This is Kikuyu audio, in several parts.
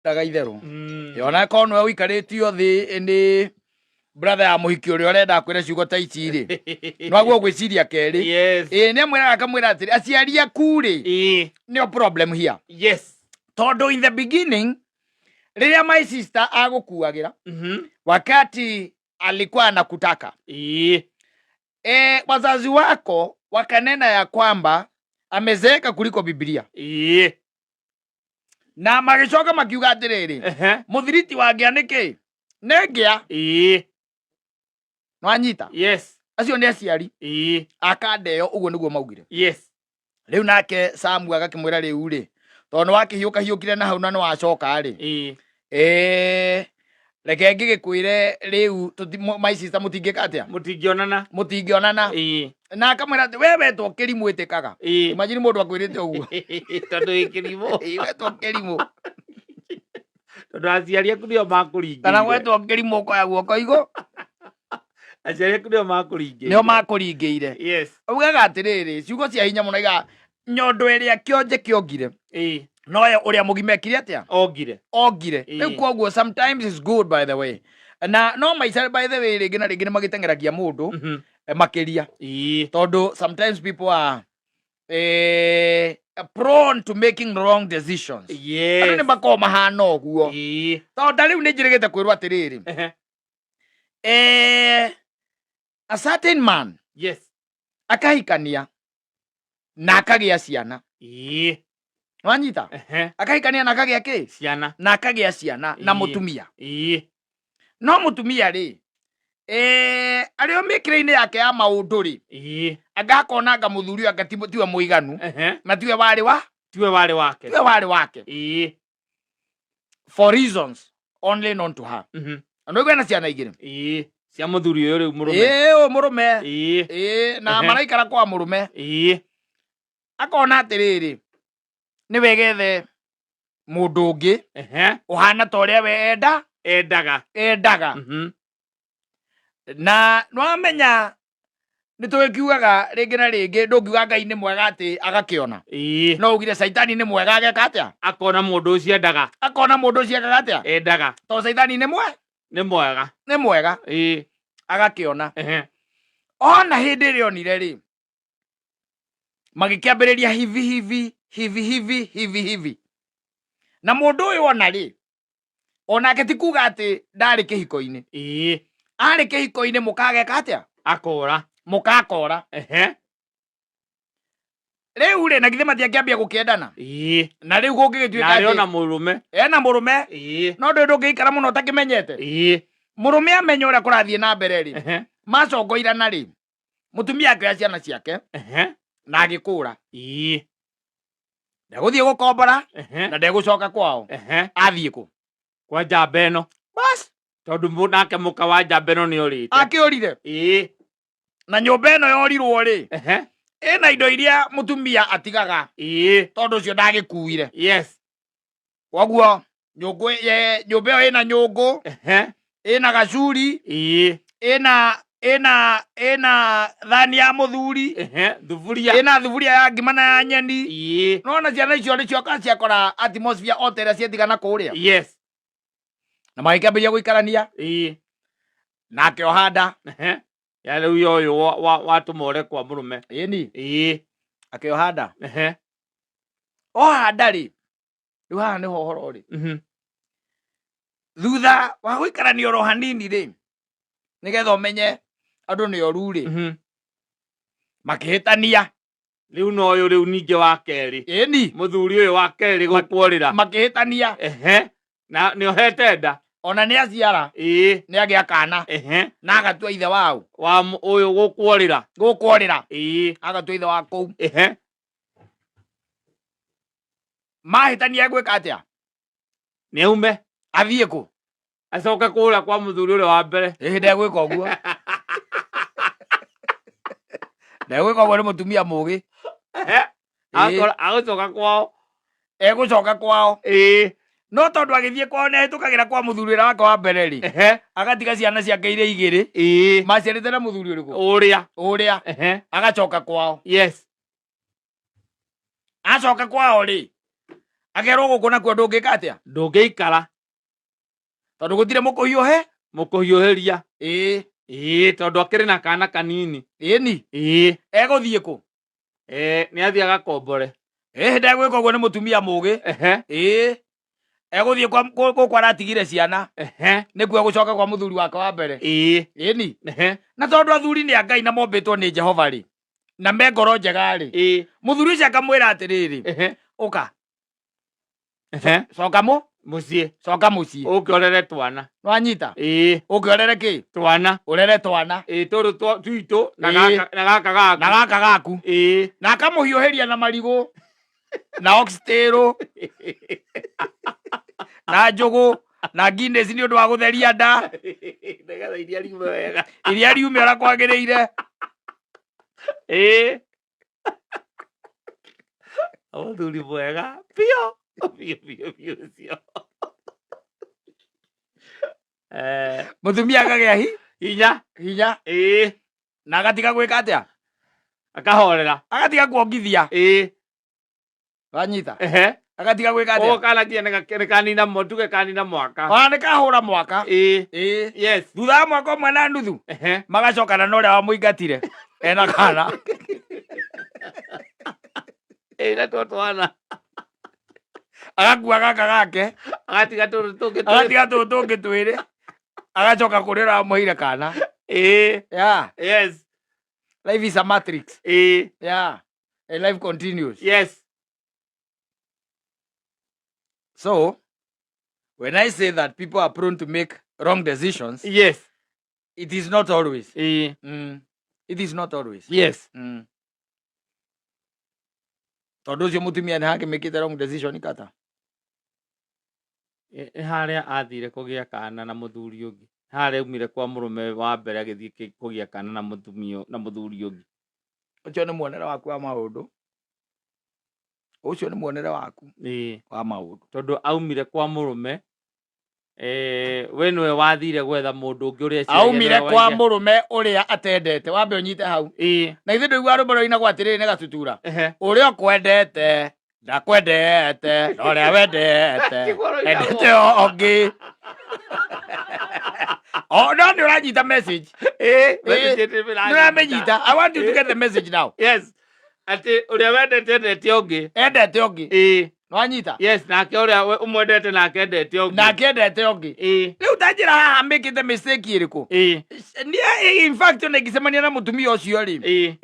Ndaga itherũ. Ona korwo nĩwe ũikarĩtio thĩ nĩ brother ya mũhiki ũrĩa ũrenda akwĩre ciugo ta ici rĩ, nĩwaguo gwĩciria kerĩ. Ĩĩ nĩ amwĩraga akamwĩra atĩrĩ, aciari aku rĩ, nĩo problem here. Tondũ in the beginning rĩrĩa my sister agũkuagĩra, wakati alikuwa anakutaka, wazazi wako wakanena ya kwamba amezeeka kuliko Biblia. Na magĩcoka makiuga atĩrĩrĩ, mũthiriti wa ngĩa nĩ kĩ? Nĩ ngĩa. Nwanyita? Acio nĩ aciari akandeo, ũguo nĩguo maugire. Rĩu nake Samu agakĩmwĩra rĩu rĩ, tondũ nĩ wakĩhiũka hiũkire na hau na nĩ wacoka rĩ, reke ngĩgĩkwĩre rĩu my sister mũtingĩka atĩa? Mũtingĩonana. Mũtingĩonana. Na akamwĩra atĩ we wetwo kĩrimũ ĩtĩkaga. Imagine mũndũ akwĩrĩte ũguo. Tondũ wĩ kĩrimũ. Ĩĩ, wetwo kĩrimũ. Tondũ aciari aku nĩo makũringĩire. Kana wetwo kĩrimũ ũkoya guoko igũ. Aciari aku nĩo makũringĩire. Nĩo makũringĩire. Augaga atĩrĩrĩ, ciugo cia hinya mũno iga nyondo ĩrĩa kĩonje kĩongire. Noyo ũrĩa mũgima ekire atĩa? Ongire. Ongire. Rĩu koguo sometimes is good, by the way. Na no maica, by the way, rĩngĩ na rĩngĩ nĩ magĩteng'eragia mũndũ makĩria. Tondũ sometimes people are prone to making wrong decisions. Andũ nĩ makoragwo mahana ũguo. Tondũ ta rĩu nĩ njĩrĩgĩte kwĩrwo atĩrĩrĩ, a certain man akahikania na akagĩa ciana. Wanyita? Akahikania na akagĩa kĩ? Ciana. Na akagĩa ciana na mũtumia. No mũtumia rĩ, arĩ o mĩkĩre-inĩ yake ya maũndũ rĩ, anga akona anga mũthuri ũyũ anga tiwe mũiganu, na tiwe warĩ wa Tiwe warĩ wake. Tiwe warĩ wake. For reasons only known to her. Na nĩguo ena ciana igĩrĩ. Cia mũthuri ũyũ rĩu mũrũme. Ĩĩ, ũyũ mũrũme. Ĩĩ, na maraikara kwa mũrũme. Akona atĩrĩrĩ, nĩ wega ethe mũndũ ũngĩ ũhana ta ũrĩa we enda Endaga. Endaga. Na nĩwamenya nĩ tũgĩkiugaga rĩngĩ na rĩngĩ, ndũngiuga Ngai nĩ mwega atĩ agakĩona. No ugire Caitani nĩ mwega ageka atĩa? Akona mũndũ ũcio endaga. Akona mũndũ ũcio ekaga atĩa? Endaga. Tondũ Caitani nĩ mwe Nĩ mwega. Nĩ mwega. Agakĩona. Ona hĩndĩ ĩrĩa onire rĩ, magĩkĩambĩrĩria hivi hivi hivi hivi hivi hivi, na mũndũ ũyũ ona rĩ, onake ti kuga atĩ ndarĩ kĩhiko-inĩ. Arĩ kĩhiko-inĩ, mũkageka atĩa? Akora. Mũkakora. Rĩu rĩ, na githĩ matiakĩambia gũkĩendana? Na rĩu gũngĩgĩtuĩka Na arĩ atĩ ona mũrũme. Ena mũrũme. No ndũĩ ndũngĩikara mũno ũtakĩmenyete. Mũrũme amenya ũrĩa kũrathiĩ na mbere rĩ, macongoirana rĩ, mũtumia akĩoya ciana ciake na agĩkũra. Ndegũthiĩ gũkombora na ndegũcoka kwao. Athiĩ kũ? Kwa njamba ĩno. Bas. Tondũ nake mũka wa njamba ĩno nĩ orĩte. Akĩũrire. Na nyũmba ĩno yorirwo rĩ, ĩna indo iria mũtumia atigaga. Tondũ ũcio ndagĩkuire. Koguo nyũngũ nyũmba ĩyo ĩna nyũngũ, ĩna gacuri, ĩna thani ya mũthuri, Thuburia. Ĩna thuburia ya ngima na ya nyeni. Nona ciana icio nĩ cioka ciakora atmosphere o ta ĩrĩa cietigana kũrĩa. Na magĩkĩambĩrĩria gũikarania. Nake ohanda. Ya rĩu ya ũyũ watũma ũre kwa mũrũme. Ĩni. Akĩohanda. Ohanda rĩ, rĩu haha nĩho ũhoro ũrĩ. Thutha wa gũikarania oro hanini rĩ, nĩgetha ũmenye andũ nĩ oru rĩ, makĩhĩtania. Rĩu no ũyũ rĩu ningĩ wa kerĩ. Ĩni. Mũthuri ũyũ wa kerĩ gũkworĩra. Makĩhĩtania. Na nĩ ohete nda. Ona nĩ aciara. Nĩ agĩa kana. Na agatua ithe wao. Wa ũyũ gũkworĩra. Gũkworĩra. Agatua ithe wa kũu. Mahĩtania egwĩka atĩa? Nĩ aume. Athiĩ kũ? Acoke kũrĩa kwa mũthuri ũrĩa wa mbere. Ĩĩ, ndegwĩka ũguo. Ndegwĩka ũguo, nĩ mũtumia mũgĩ. Ĩĩ. Agũcoka kwao. Egũcoka kwao. No tondũ agĩthiĩ kwao nĩ ahĩtũkagĩra kwa mũthuri ũrĩa wake wa mbere rĩ, agatiga ciana ciake iria igĩrĩ maciarĩte na mũthuri ũrĩkũ? Ũrĩa. Ũrĩa. Agacoka kwao. Acoka kwao rĩ, Akerwo gũkũ nakuo ndũngĩka atĩa? Ndũngĩikara. Tondũ gũtirĩ mũkũhiũhe. Mũkũhiũhĩria. Ĩĩ. Ĩĩ, tondũ akĩrĩ na kana kanini. Ĩni. Ĩĩ. Egũthiĩ kũ? Eh, nĩ athiĩ agakombore. Ĩĩ, ndegwĩka ũguo nĩ mũtumia mũgĩ. Ehe. Ĩĩ, egũthiĩ gũkũ aratigire ciana. Ehe. Nĩkuo egũcoka kwa mũthuri wake wa mbere. Ĩĩ. Ĩni. Ehe. Na tondũ athuri nĩ a Ngai na mombĩtwo nĩ Jehova rĩ, na me ngoro njega rĩ, Ĩĩ. Mũthuri ũcio akamwĩra atĩrĩrĩ, Ehe. ũka. Ehe. Coka mũ Mũciĩ. Coka mũciĩ. Ũke ũrere twana. Nwanyita? Ĩĩ. Ũke ũrere kĩ? Twana. Ũrere twana. Ĩĩ, tũrũ twitũ na Ĩĩ. gaka na gaka gaku. Na gaka gaku. Ĩĩ. Na akamũhiũhĩria na marigũ na oxtail na njũgũ na Guinness nĩ ũndũ wa gũtheria nda. Nĩgetha iria riume wega. Iria riume ũrĩa kwagĩrĩire. Ĩĩ. Mũthuri mwega biũ biũ biũ biũ ũcio. Eh, Mũtumia akagĩa hinya. Hinya. Ĩĩ. Na agatiga gwĩka atĩa? Akahorera. Agatiga kuongithia. Ĩĩ. Wanyita? Ehe. Agatiga gwĩka atĩa? Ũguo kana nginya nĩ kanina tuge kanina mwaka. Ona nĩ kahũra mwaka. Ĩĩ. Ĩĩ. Yes. Thutha wa mwaka ũmwe na nuthu, Ehe. magacokana na ũrĩa wamũingatire ena kana. Ĩĩ, na tuo twana. Agakua gaka gake. Agatiga tũtũ tũngĩ twĩrĩ. Agatiga tũtũ tũngĩ twĩrĩ, agacoka kũrĩ ũrĩa wamũheire kana. Ĩĩ. Yeah. Yes. Life is a matrix. Ĩĩ. Yeah. And life continues. Yes. So when I say that people are prone to make wrong decisions, Yes. it is not always. Ĩĩ. It is not always. Yes. Tondũ ũcio mũtumia nĩ hakĩmĩkĩte wrong decision kata. Nĩ harĩa athire kũgĩa kana na mũthuri ũngĩ. Harĩa aumire kwa mũrũme wa mbere agĩthiĩ kũgĩa kana na mũtumia na mũthuri ũngĩ. Ũcio nĩ muonere waku wa maũndũ. Ũcio nĩ muonere waku Ĩĩ. wa maũndũ. Tondũ aumire kwa mũrũme, eh, we nĩwe wathire gwetha mũndũ ũngĩ ũrĩa eciragia Aumire nĩwe kwa waigĩa. mũrũme ũrĩa atendete. Wambe ũnyite hau. Ĩĩ. Na ithuĩ ndũiguaga rwĩmbo rũinagwo atĩrĩrĩ nĩ gatutura. Ehe. Ũrĩa ũkwendete ndakwendete, na ũrĩa wendete Tiguo rũinagwo. endete ũngĩ. Oh, no nĩ ũranyita message. Ĩĩ. Ĩĩ. Message Nĩ ũramĩnyita. I want you to get the message now. Yes. Atĩ ũrĩa wendete endete ũngĩ. Endete ũngĩ. Ĩĩ. Nĩwanyita? Yes, nake ũrĩa ũmwendete nake endete ũngĩ. Nake endete ũngĩ. Ĩĩ. Rĩu ta njĩra haha mĩkĩte mistake ĩrĩkũ? Ĩĩ. Niĩ in fact ona ingĩcemania na mũtumia ũcio rĩ, Ĩĩ.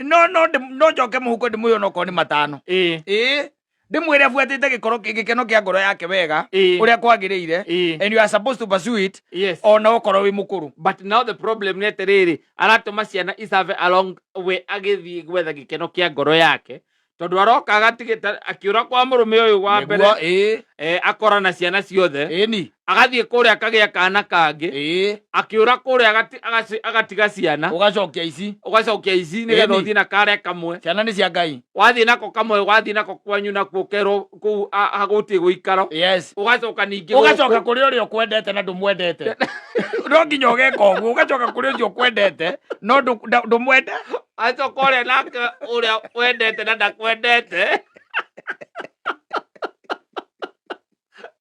no njoke mũhuko ndĩmũhe onokorwo nĩ matano. Ĩĩ. Ĩĩ. Ndĩmwĩre abuatĩte gĩkoro gĩkeno kĩa ngoro yake wega, Ĩĩ. ũrĩa kwagĩrĩire, Ĩĩ. and you are supposed to pursue it Yes. ona okorwo wĩ mũkũrũ. But now the problem nĩ atĩrĩrĩ, aratũma ciana isave along we agĩthiĩ gwetha gĩkeno kĩa ngoro yake, tondũ aroka agatigĩta akĩũra kwa mũrũme ũyũ wa mbere. Nĩguo, ĩĩ. Eh, akora na ciana ciothe. Ĩni. Agathiĩ kũrĩa akagĩa kana kangĩ. Ĩĩ. Akĩũra kũrĩa agatiga ciana. Ũgacokia ici. Ũgacokia ici nĩgetha Ĩni. ũthiĩ na karĩa kamwe. Ciana nĩ cia Ngai. Wathiĩ nako kamwe, wathiĩ nako kwanyu nakuo ũkerwo kũu hagũtirĩ gũikaro. Yes. Ũgacoka ningĩ Ũgacoka gũkũ. kũrĩ ũrĩa ũkwendete na ndũmwendete. No nginya ũgeka ũguo, ũgacoka kũrĩ ũcio ũkwendete no ndũmwende. Acoka ũrĩa nake ũrĩa wendete na ndakwendete.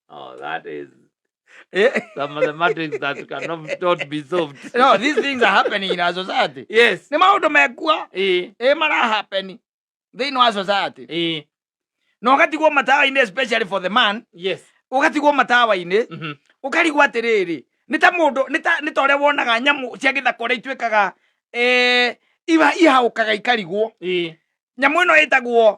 Oh, that is some mathematics that cannot not be solved. No, these things are happening in our society. Yes. Nĩ maũndũ mekuo. Ĩĩ. Ĩ mara happen thĩinĩ wa society. Ĩĩ. Na ũgatigwo matawa-inĩ especially for the man. Yes. Ũgatigwo matawa-inĩ. Ũkarigwo atĩrĩrĩ, nĩ ta mũndũ, nĩ ta ũrĩa wonaga nyamũ cia gĩthaka ũrĩa ituĩkaga, ihaũkaga ikarigwo. Ĩĩ. Nyamũ ĩno ĩtagwo,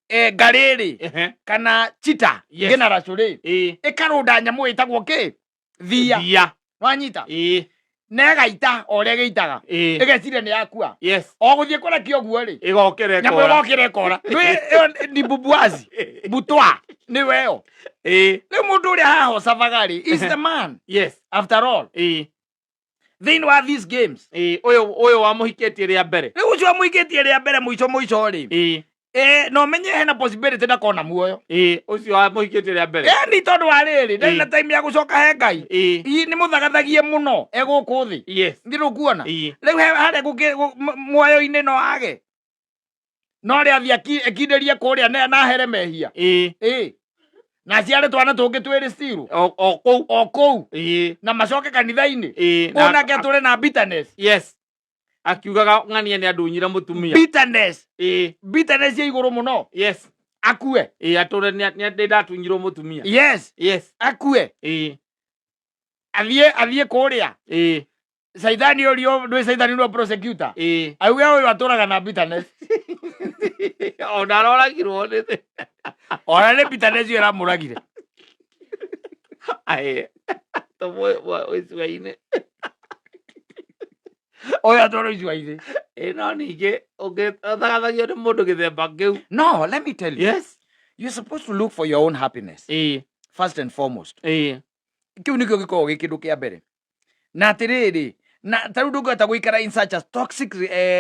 ngarĩrĩ, Ehe. kana cheetah, Yes. ngĩna racũrĩ. Ĩĩ. Ĩkarũnda nyamũ ĩtagwo kĩ? Thia. Thia. Nwanyita? Ĩĩ. Na ĩgaita o ũrĩa ĩgĩitaga. Ĩĩ. Ĩgeciria nĩ yakua. Yes. O gũthiĩ kũrekia ũguo rĩ. Ĩgokĩra Nyamũ ĩkora. ĩgokĩra ĩkora. Nĩ ĩyo ni bubuazi. Butwa. Nĩ we ĩyo. Ĩĩ. Rĩu mũndũ ũrĩa haha ũcabaga rĩ, is the man. Yes. After all. Ĩĩ. Thĩinĩ wa these games. Ĩĩ, ũyũ wamũhikĩtie rĩa mbere. Rĩu ũcio wamũhikĩtie rĩa mbere mũico mũico rĩ. Ĩĩ. No menye hena possibility ndakona muoyo. Ĩĩ, ũcio wamũhikĩtie rĩa mbere. Nĩ tondũ wa rĩrĩ, ndarĩ na Ĩĩ. time ya gũcoka he Ngai. Ĩĩ. Ĩ, nĩ mũthagathagie mũno e gũkũ thĩ. Yes. Nĩ ndũkuona? Ĩĩ. Rĩu harĩa muoyo-inĩ no age. No rĩa athiĩ akindĩrie kũrĩa na ahere mehia. Ĩĩ. Ĩĩ. Na aciare twana tũngĩ twĩrĩ still. O kũu. O kũu. Ĩĩ. Na macoke kanitha-inĩ. Ĩĩ. Onake atũre na bitterness. Yes, akiugaga ng'ania nĩ andunyire mũtumia. Bitterness. Ĩĩ. Bitterness ya igũrũ mũno. Yes. Akue. Ĩĩ, atũre nĩ ndatunyirwo mũtumia. Yes. Yes. Akue. Ĩĩ. Athiĩ kũrĩa. Ĩĩ. Caithani ũrio ndwĩ caithani nĩwe prosecutor. Ĩĩ. Auge ũyũ atũraga na bitterness. Ona aroragirwo nĩ Ona nĩ bitterness ĩyo ĩramũragire. Aĩ, icua-inĩ. Ũyũ atwarwo icua-inĩ. Ĩ, no ningĩ ũngĩthagathagio nĩ mũndũ gĩthemba kĩu. No, let me tell you. Yes. You're supposed to look for your own happiness Ĩĩ. first and foremost. Ĩĩ. Kĩu nĩkĩo gĩkoragwo gĩ kĩndũ kĩa mbere. Na atĩrĩrĩ, na ta rĩu ndũngĩhota gũikara in such a toxic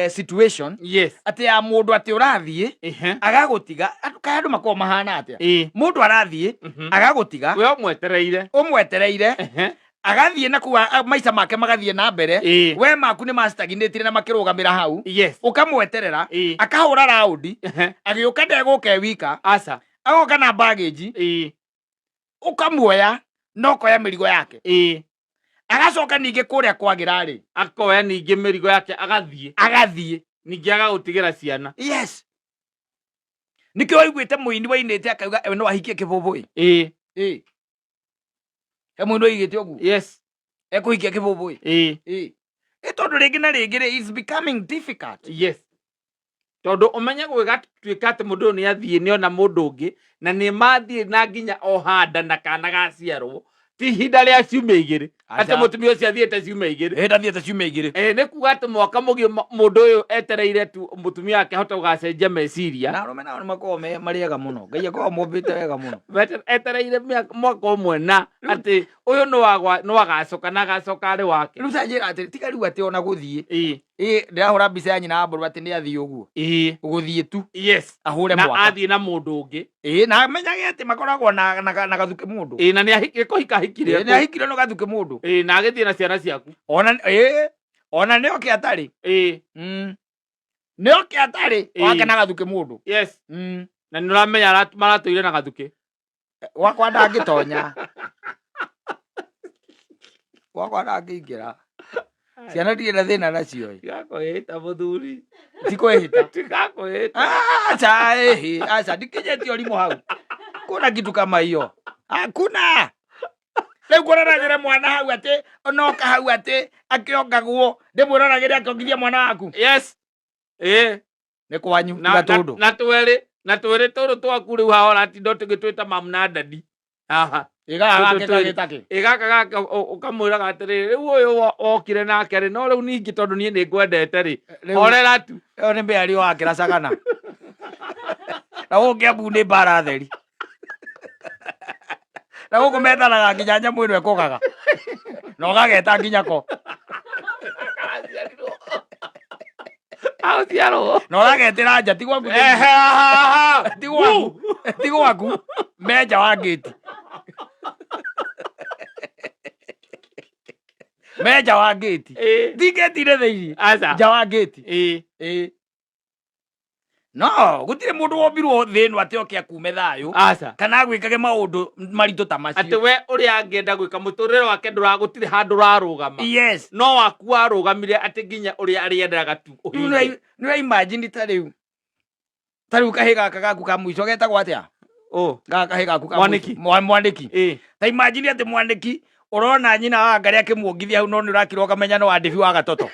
situation Yes. atĩ ya mũndũ atĩ ũrathiĩ Ehe. agagũtiga. Kaĩ andũ makoragwo mahana atĩa? Ĩĩ. Mũndũ arathiĩ agagũtiga. We ũmwetereire. Ũmwetereire. Ehe. Agathiĩ na kũu maica make magathiĩ na mbere. Ĩĩ. We maku nĩ mastaginĩtire na makĩrũgamĩra hau. Yes. Ũkamweterera. Ĩĩ. Akahũra raũndi. Ehe. Agĩũka ndegũka e wika. Aca. Agoka na baggage. Ĩĩ. Ũkamuoya na ũkoya mĩrigo yake. Ĩĩ. Agacoka ningĩ kũrĩa kwagĩra rĩ. Akoya ningĩ mĩrigo yake agathiĩ. Agathiĩ. Ningĩ agagũtigĩra ciana. Yes. Nĩkĩo waiguĩte mũini wainĩte akauga we no ahikie kĩbũbũĩ. Ĩĩ. Ĩĩ. He mũini waigĩte ũguo. Yes. Ekũhikia kĩbũbũĩ. Ĩĩ. Ĩĩ. Ĩ tondũ rĩngĩ na rĩngĩ rĩ, it's becoming difficult. Yes. Tondũ ũmenye gwĩgatuĩka atĩ mũndũ ũyũ nĩ athiĩ nĩ ona mũndũ ũngĩ na nĩ mathiĩ na nginya oha nda na kana gaciarwo ti ihinda rĩa ciumia 2 atĩ Aca. mũtumia ũcio athiĩte ciumia 2. Ĩ ndathiĩte ciumia 2. Ĩ, nĩ kuga atĩ mwaka mũgima mũndũ ũyũ etereire tu mũtumia wake ahote gũgacenjia meciria. Na arũme nao nĩ makoragwo marĩega mũno. Ngai akoragwo mombĩte wega mũno. Etereire mwaka ũmwe na atĩ ũyũ nĩ wagacoka na agacoka arĩ wake. Rĩu ta njĩra atĩrĩ, tiga rĩu atĩ ona gũthiĩ. Ĩ. Ĩ, ndĩrahũra mbica ya nyina wa mbũrũ atĩ nĩ athiĩ ũguo. Ĩ. Gũthiĩ tu. Yes. Ahũre Na mwaka. athiĩ na mũndũ ũngĩ. Ĩ, na amenyage atĩ makoragwo na gathuke mũndũ. Ĩ, na nĩ kũhika ahikire. Ĩ, nĩ ahikire no gathuke mũndũ. Ĩ, na agĩthiĩ na ciana ciaku. Ona, ĩ, ona nĩ oke atarĩ. Ĩ. Nĩ oke atarĩ, Ĩ. wake na gathuke mũndũ. Yes. Na nĩ ũramenya maratũire na gathuke. Gwakwa ndangĩtonya. Gwakwa ndangĩingĩra. Ciana ndirĩ na thĩna nacio. Tigakwĩhĩta mũthuri. Tikwĩhĩta. Tigakwĩhĩta. Acha, ehe, acha, ndikinyĩtie ũrimũ hau. Kuna kitu kama hiyo. Hakuna. Rĩu ngũroragĩre mwana hau atĩ onoka hau atĩ akĩongagwo, ndĩmwĩroragĩre akĩongithia mwana waku. Yes. Ĩ. Nĩ kwanyu, Na tiga tũndũ. na twĩrĩ, na twĩrĩ tũrũ twaku rĩu haha ũratinda ũtũgĩtwĩta mamu na dadi. Haha. Ĩ, gaka Tũtũ gake twĩrĩ. gagĩta kĩ? Ĩ, gaka gake ũkamwĩraga atĩrĩrĩ, rĩu ũyũ wokire nake rĩ, no rĩu ningĩ tondũ niĩ nĩ ngwendete rĩ, Rĩu horera tu. Ĩyo nĩ mĩario wa kĩracagana. Na gũkũ Kĩambu nĩ mbara theri. Na gũkũ methanaga nginya nyamũ ĩno ĩkũgaga. Na ũgageta nginya ko. Aciarwo. Na ũragetĩra nja ti gwaku. Ehe, haha. Ti gwaku. Ti gwaku. Me nja wa ngĩti. Me nja wa ngĩti. Ĩ. Ti ngĩti-inĩ thĩinĩ. Aca. Nja wa ngĩti. Ĩ. Ĩ. No, gũtirĩ mũndũ wombirwo thĩ ĩno atĩ oke akume thayũ. Aca. Kana agwĩkage maũndũ maritũ ta macio. Atĩ we ũrĩa angĩenda gwĩka mũtũrĩre wake gũtirĩ handũ ũrarũgama. Yes. No waku warũgamire atĩ nginya ũrĩa arĩendaga tu ũhinge. Nĩ ũra imagine ta rĩu. Ta rĩu kahĩ gaka gaku ka mũico getagwo atĩa? Ũ. Gaka kahĩ gaku ka Mwanĩki. mũico. Mwanĩki. Ĩ. Ta imagine atĩ mwanĩki ũrona nyina wa Ngarĩ akĩmuongithia hau no nĩ ũrakira ũkamenya no Andibi wa Gatoto.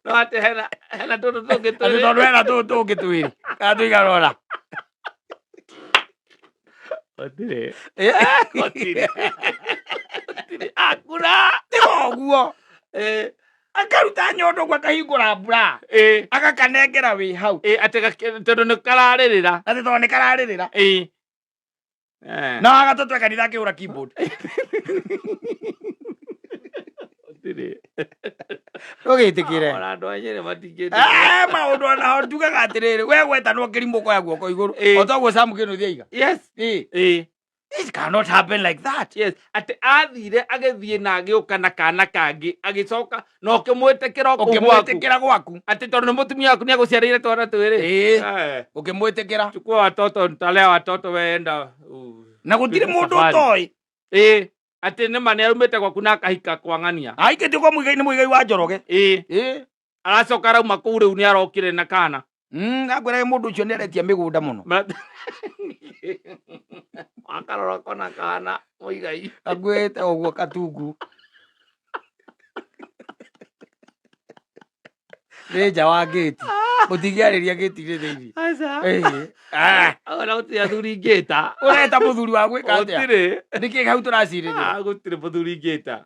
No atĩ hena tũndũ tũngĩ Atĩ twĩrĩ. tondũ hena tũũ tũngĩ twĩrĩ. Kana tũigana ũna. Gũtirĩ. Ĩ. Gũtirĩ. Gũtirĩ. Akura. Tiga ũguo. Ĩ. Akaruta nyondo ũguo akahingũra mbura. Ĩ. Agakanengera wĩ hau. Ĩ, atĩ tondũ nĩ kararĩrĩra. Atĩ tondũ nĩ kararĩrĩra. Ĩ. Na wagatoto e kanitha akĩhũra keyboard. Gũtirĩ. Ndũgĩtĩkĩre. Ona andũ a Nyĩrĩ matingĩtĩkĩra. Maũndũ onaho njugaga atĩrĩrĩ, we wetanwo kĩrimũ ũkoya guoko igũrũ. Ĩ. O ta ũguo Sam Kĩnuthia aiga. Yes. Ĩ. Ĩ. It cannot happen like that. Yes, atĩ athire agĩthiĩ na agĩũka na kana kangĩ agĩcoka na ũkĩmwĩtĩkĩra o kũu gwaku. Ũkĩmwĩtĩkĩra gwaku. Atĩ tondũ nĩ mũtumia waku nĩ agũciarĩire twana twĩrĩ. Ĩĩ. Eh, Ũkĩmwĩtĩkĩra. Chukua watoto nitalea watoto weenda. Na gũtirĩ mũndũ Safari. ũtoĩ. Ĩĩ, atĩ nĩma nĩ arumĩte gwaku na akahika kwa ng'ania. Aikĩtio kwa Muigai nĩ Muigai wa Njoroge. Ĩĩ, Ĩĩ. aracoka arauma kũu rĩu nĩ arokire na kana. Akwĩraga mũndũ ũcio nĩ aretia mĩgũnda mũno. Wakarora kona kana Muigai. Akuĩte ũguo katungu. Nĩ nja wa ngĩti. Mũtingĩarĩria ngĩti-inĩ thĩinĩ. Aca. Ĩĩ. Ah, Ona gũtirĩ athuri ingĩta. Ũreta mũthuri wa gwĩka atĩa? Gũtirĩ. Nĩkĩ hau tũracirĩrĩra? Ah, gũtirĩ mũthuri ingĩta.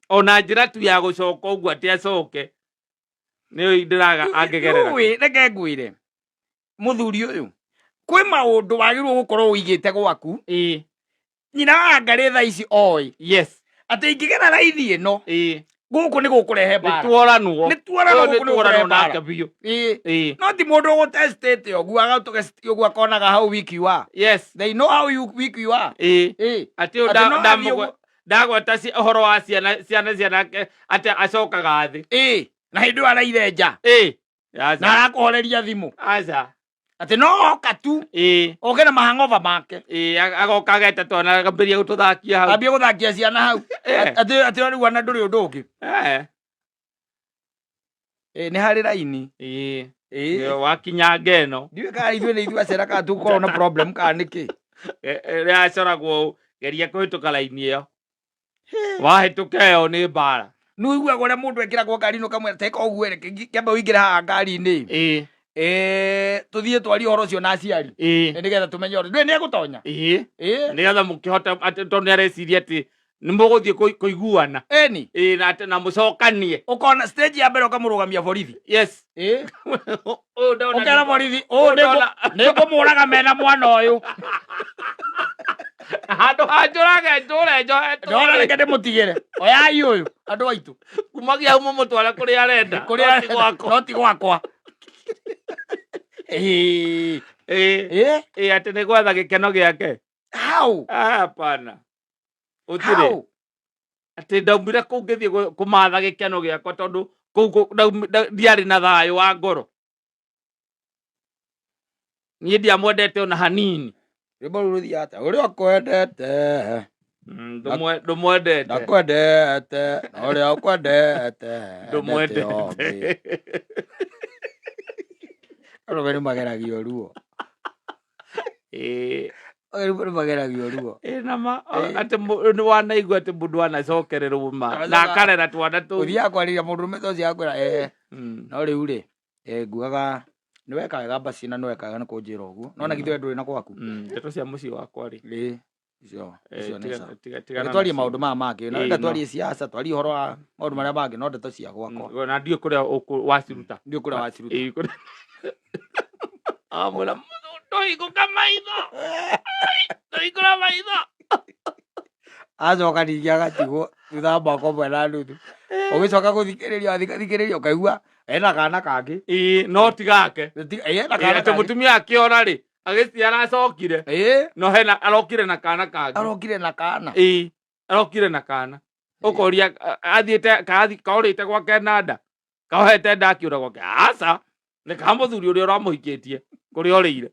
Ona njĩra tu ya gũcoka ũguo atĩ acoke nĩyo ndĩraga angĩgerera. Nĩũĩ, reke ngwĩre mũthuri ũyũ kwĩ maũndũ wagĩrĩirwo gũkorwo ũigĩte gwaku Ĩĩ. nyina wa ngarĩ thaa ici oĩ Yes. atĩ ingĩgera raithi ĩno Ĩĩ. gũkũ nĩ gũkũrehe Nĩ mbara tuoranwo. nĩ tuoranwo Ũyũ nĩ gũkũ nĩ gũkũrehe tuoranwo mbara nake biũ. Ĩĩ. Ĩĩ. no ti mũndũ ũgũtestĩte ũguo agatũgesti ũguo akonaga how weak you are. Yes. They know how you weak you are. Ĩĩ. Ĩĩ. Atĩ ũyũ Atĩ no athiĩ ũguo. ndagweta ũhoro wa ciana ciana cianake atĩ acokaga thĩ. Ĩĩ. Na hĩndĩ ĩyo araire nja Ĩĩ. na Aca. arakũhoreria thimũ Aca. atĩ no oka tu Ĩĩ. oke na mahang'ova make. Ĩĩ, agoka ageta twana akambĩrĩria gũtũthakia hau. Ambie gũthakia ciana hau. Eh. Atĩ atĩ rĩu ona ndũrĩ ũndũ ũngĩ. Eh. Ĩĩ, nĩ harĩ raini. Ĩĩ. Ĩĩ. Ĩyo wakinyanga ĩno. Ndiũĩ kana ithuĩ nĩ ithuĩ acera kana tũgũkorwo na problem kana nĩkĩ. Ĩrĩa yacoragwo ũũ, geria kũhĩtũka raini ĩyo. Wahĩtũka ĩyo nĩ mbara. Nĩ ũiguaga ũrĩa mũndũ ekĩragwo ngari-inĩ ũkamwĩra teka ũguo reke kĩambe ũingĩre haha ngari-inĩ. Ĩĩ. Ĩĩ, tũthiĩ twarie ũhoro ũcio na aciari. Ĩĩ. Nĩgetha tũmenye ũrĩa. Ndũĩ nĩ egũtonya. Ĩĩ. Ĩĩ. Nĩgetha mũkĩhote atĩ tondũ nĩ areciria atĩ nĩ mũgũthiĩ kũiguana. Ĩni. Ĩĩ, na atĩ na mũcokanie. Ũkona stage ya mbere ũkamũrũgamia borithi. Yes. Ĩĩ. Ũyũ ndona Ũkera borithi, ũyũ nĩ ngũmũraga mena mwana ũyũ. Handũ ha njũrage njũre njohetwo. Ndona reke ndĩmũtigĩre. Oyai ũyũ andũ aitũ. Kumagia hau mũmũtware kũrĩa arenda. Kũrĩa No ti gwakwa. No ti gwakwa. Ĩĩ. Ĩĩ. Ĩĩ. Ĩĩ, atĩ nĩ gwetha gĩkeno gĩake. How? Ah, hapana. Gũtirĩ. How? Atĩ ndaumire kũu ngĩthiĩ kũmatha gĩkeno gĩakwa tondũ kũu ndiarĩ na thayũ wa ngoro. Niĩ ndiamwendete ona hanini. Rwĩmbo rũu rũthiaga atĩa? Ũrĩa ũkwendete. Ndũmwendete. Ndakwendete, na ũrĩa ũkwendete, Ndũmwendete. endete ũngĩ. Arũme nĩ mageragio ruo. Ĩĩ. Arũme nĩ mageragio ruo. Ĩĩ, na ma, Ĩĩ. atĩ nĩ wanaigua atĩ mũndũ anacokererwo ma, na Agacoka- akarera twana tũu. Ũthiaga kwarĩria mũndũ ũrũme ta ũcio akwĩra, no rĩu rĩ, nguaga nĩ weka wega basi na nĩ weka wega nĩ kũnjĩra ũguo. No na githĩ we ndũrĩ na gwaku? Ndeto cia mũciĩ wakwa rĩ. Ĩĩ, icio, icio nĩ sawa. Tigana Reke twarie nacio. maũndũ maya mangĩ. Na Ĩĩ, reke no. twarie siasa, twarie ũhoro wa maũndũ marĩa mangĩ, no ndeto cia gwakwa. Na ndiũĩ kũrĩa waciruta. Ndiũĩ kũrĩa waciruta. Ĩĩ, kũrĩa- Amwĩra, ndũhingũka maitho. Ndũhingũra maitho. Acoka ningĩ agatigwo thutha wa mwaka ũmwe na nuthu. Ũgĩcoka gũthikĩrĩria, wathikĩrĩria ũkaigua ena kana kangĩ. Ĩĩ, no ti gake. Ĩĩ, ena Ĩĩ, kana atĩ kangĩ. mũtumia akĩora rĩ, agĩciara acokire. Ĩĩ. No hena arokire na kana kangĩ. Arokire na kana. Ĩĩ, arokire na kana. Ũkoria, athiĩte, kaorĩte gwake na nda. Kaohete nda akĩũra gwake. Aca, nĩ ka mũthuri ũrĩa ũramũhikĩtie, kũrĩa orĩire.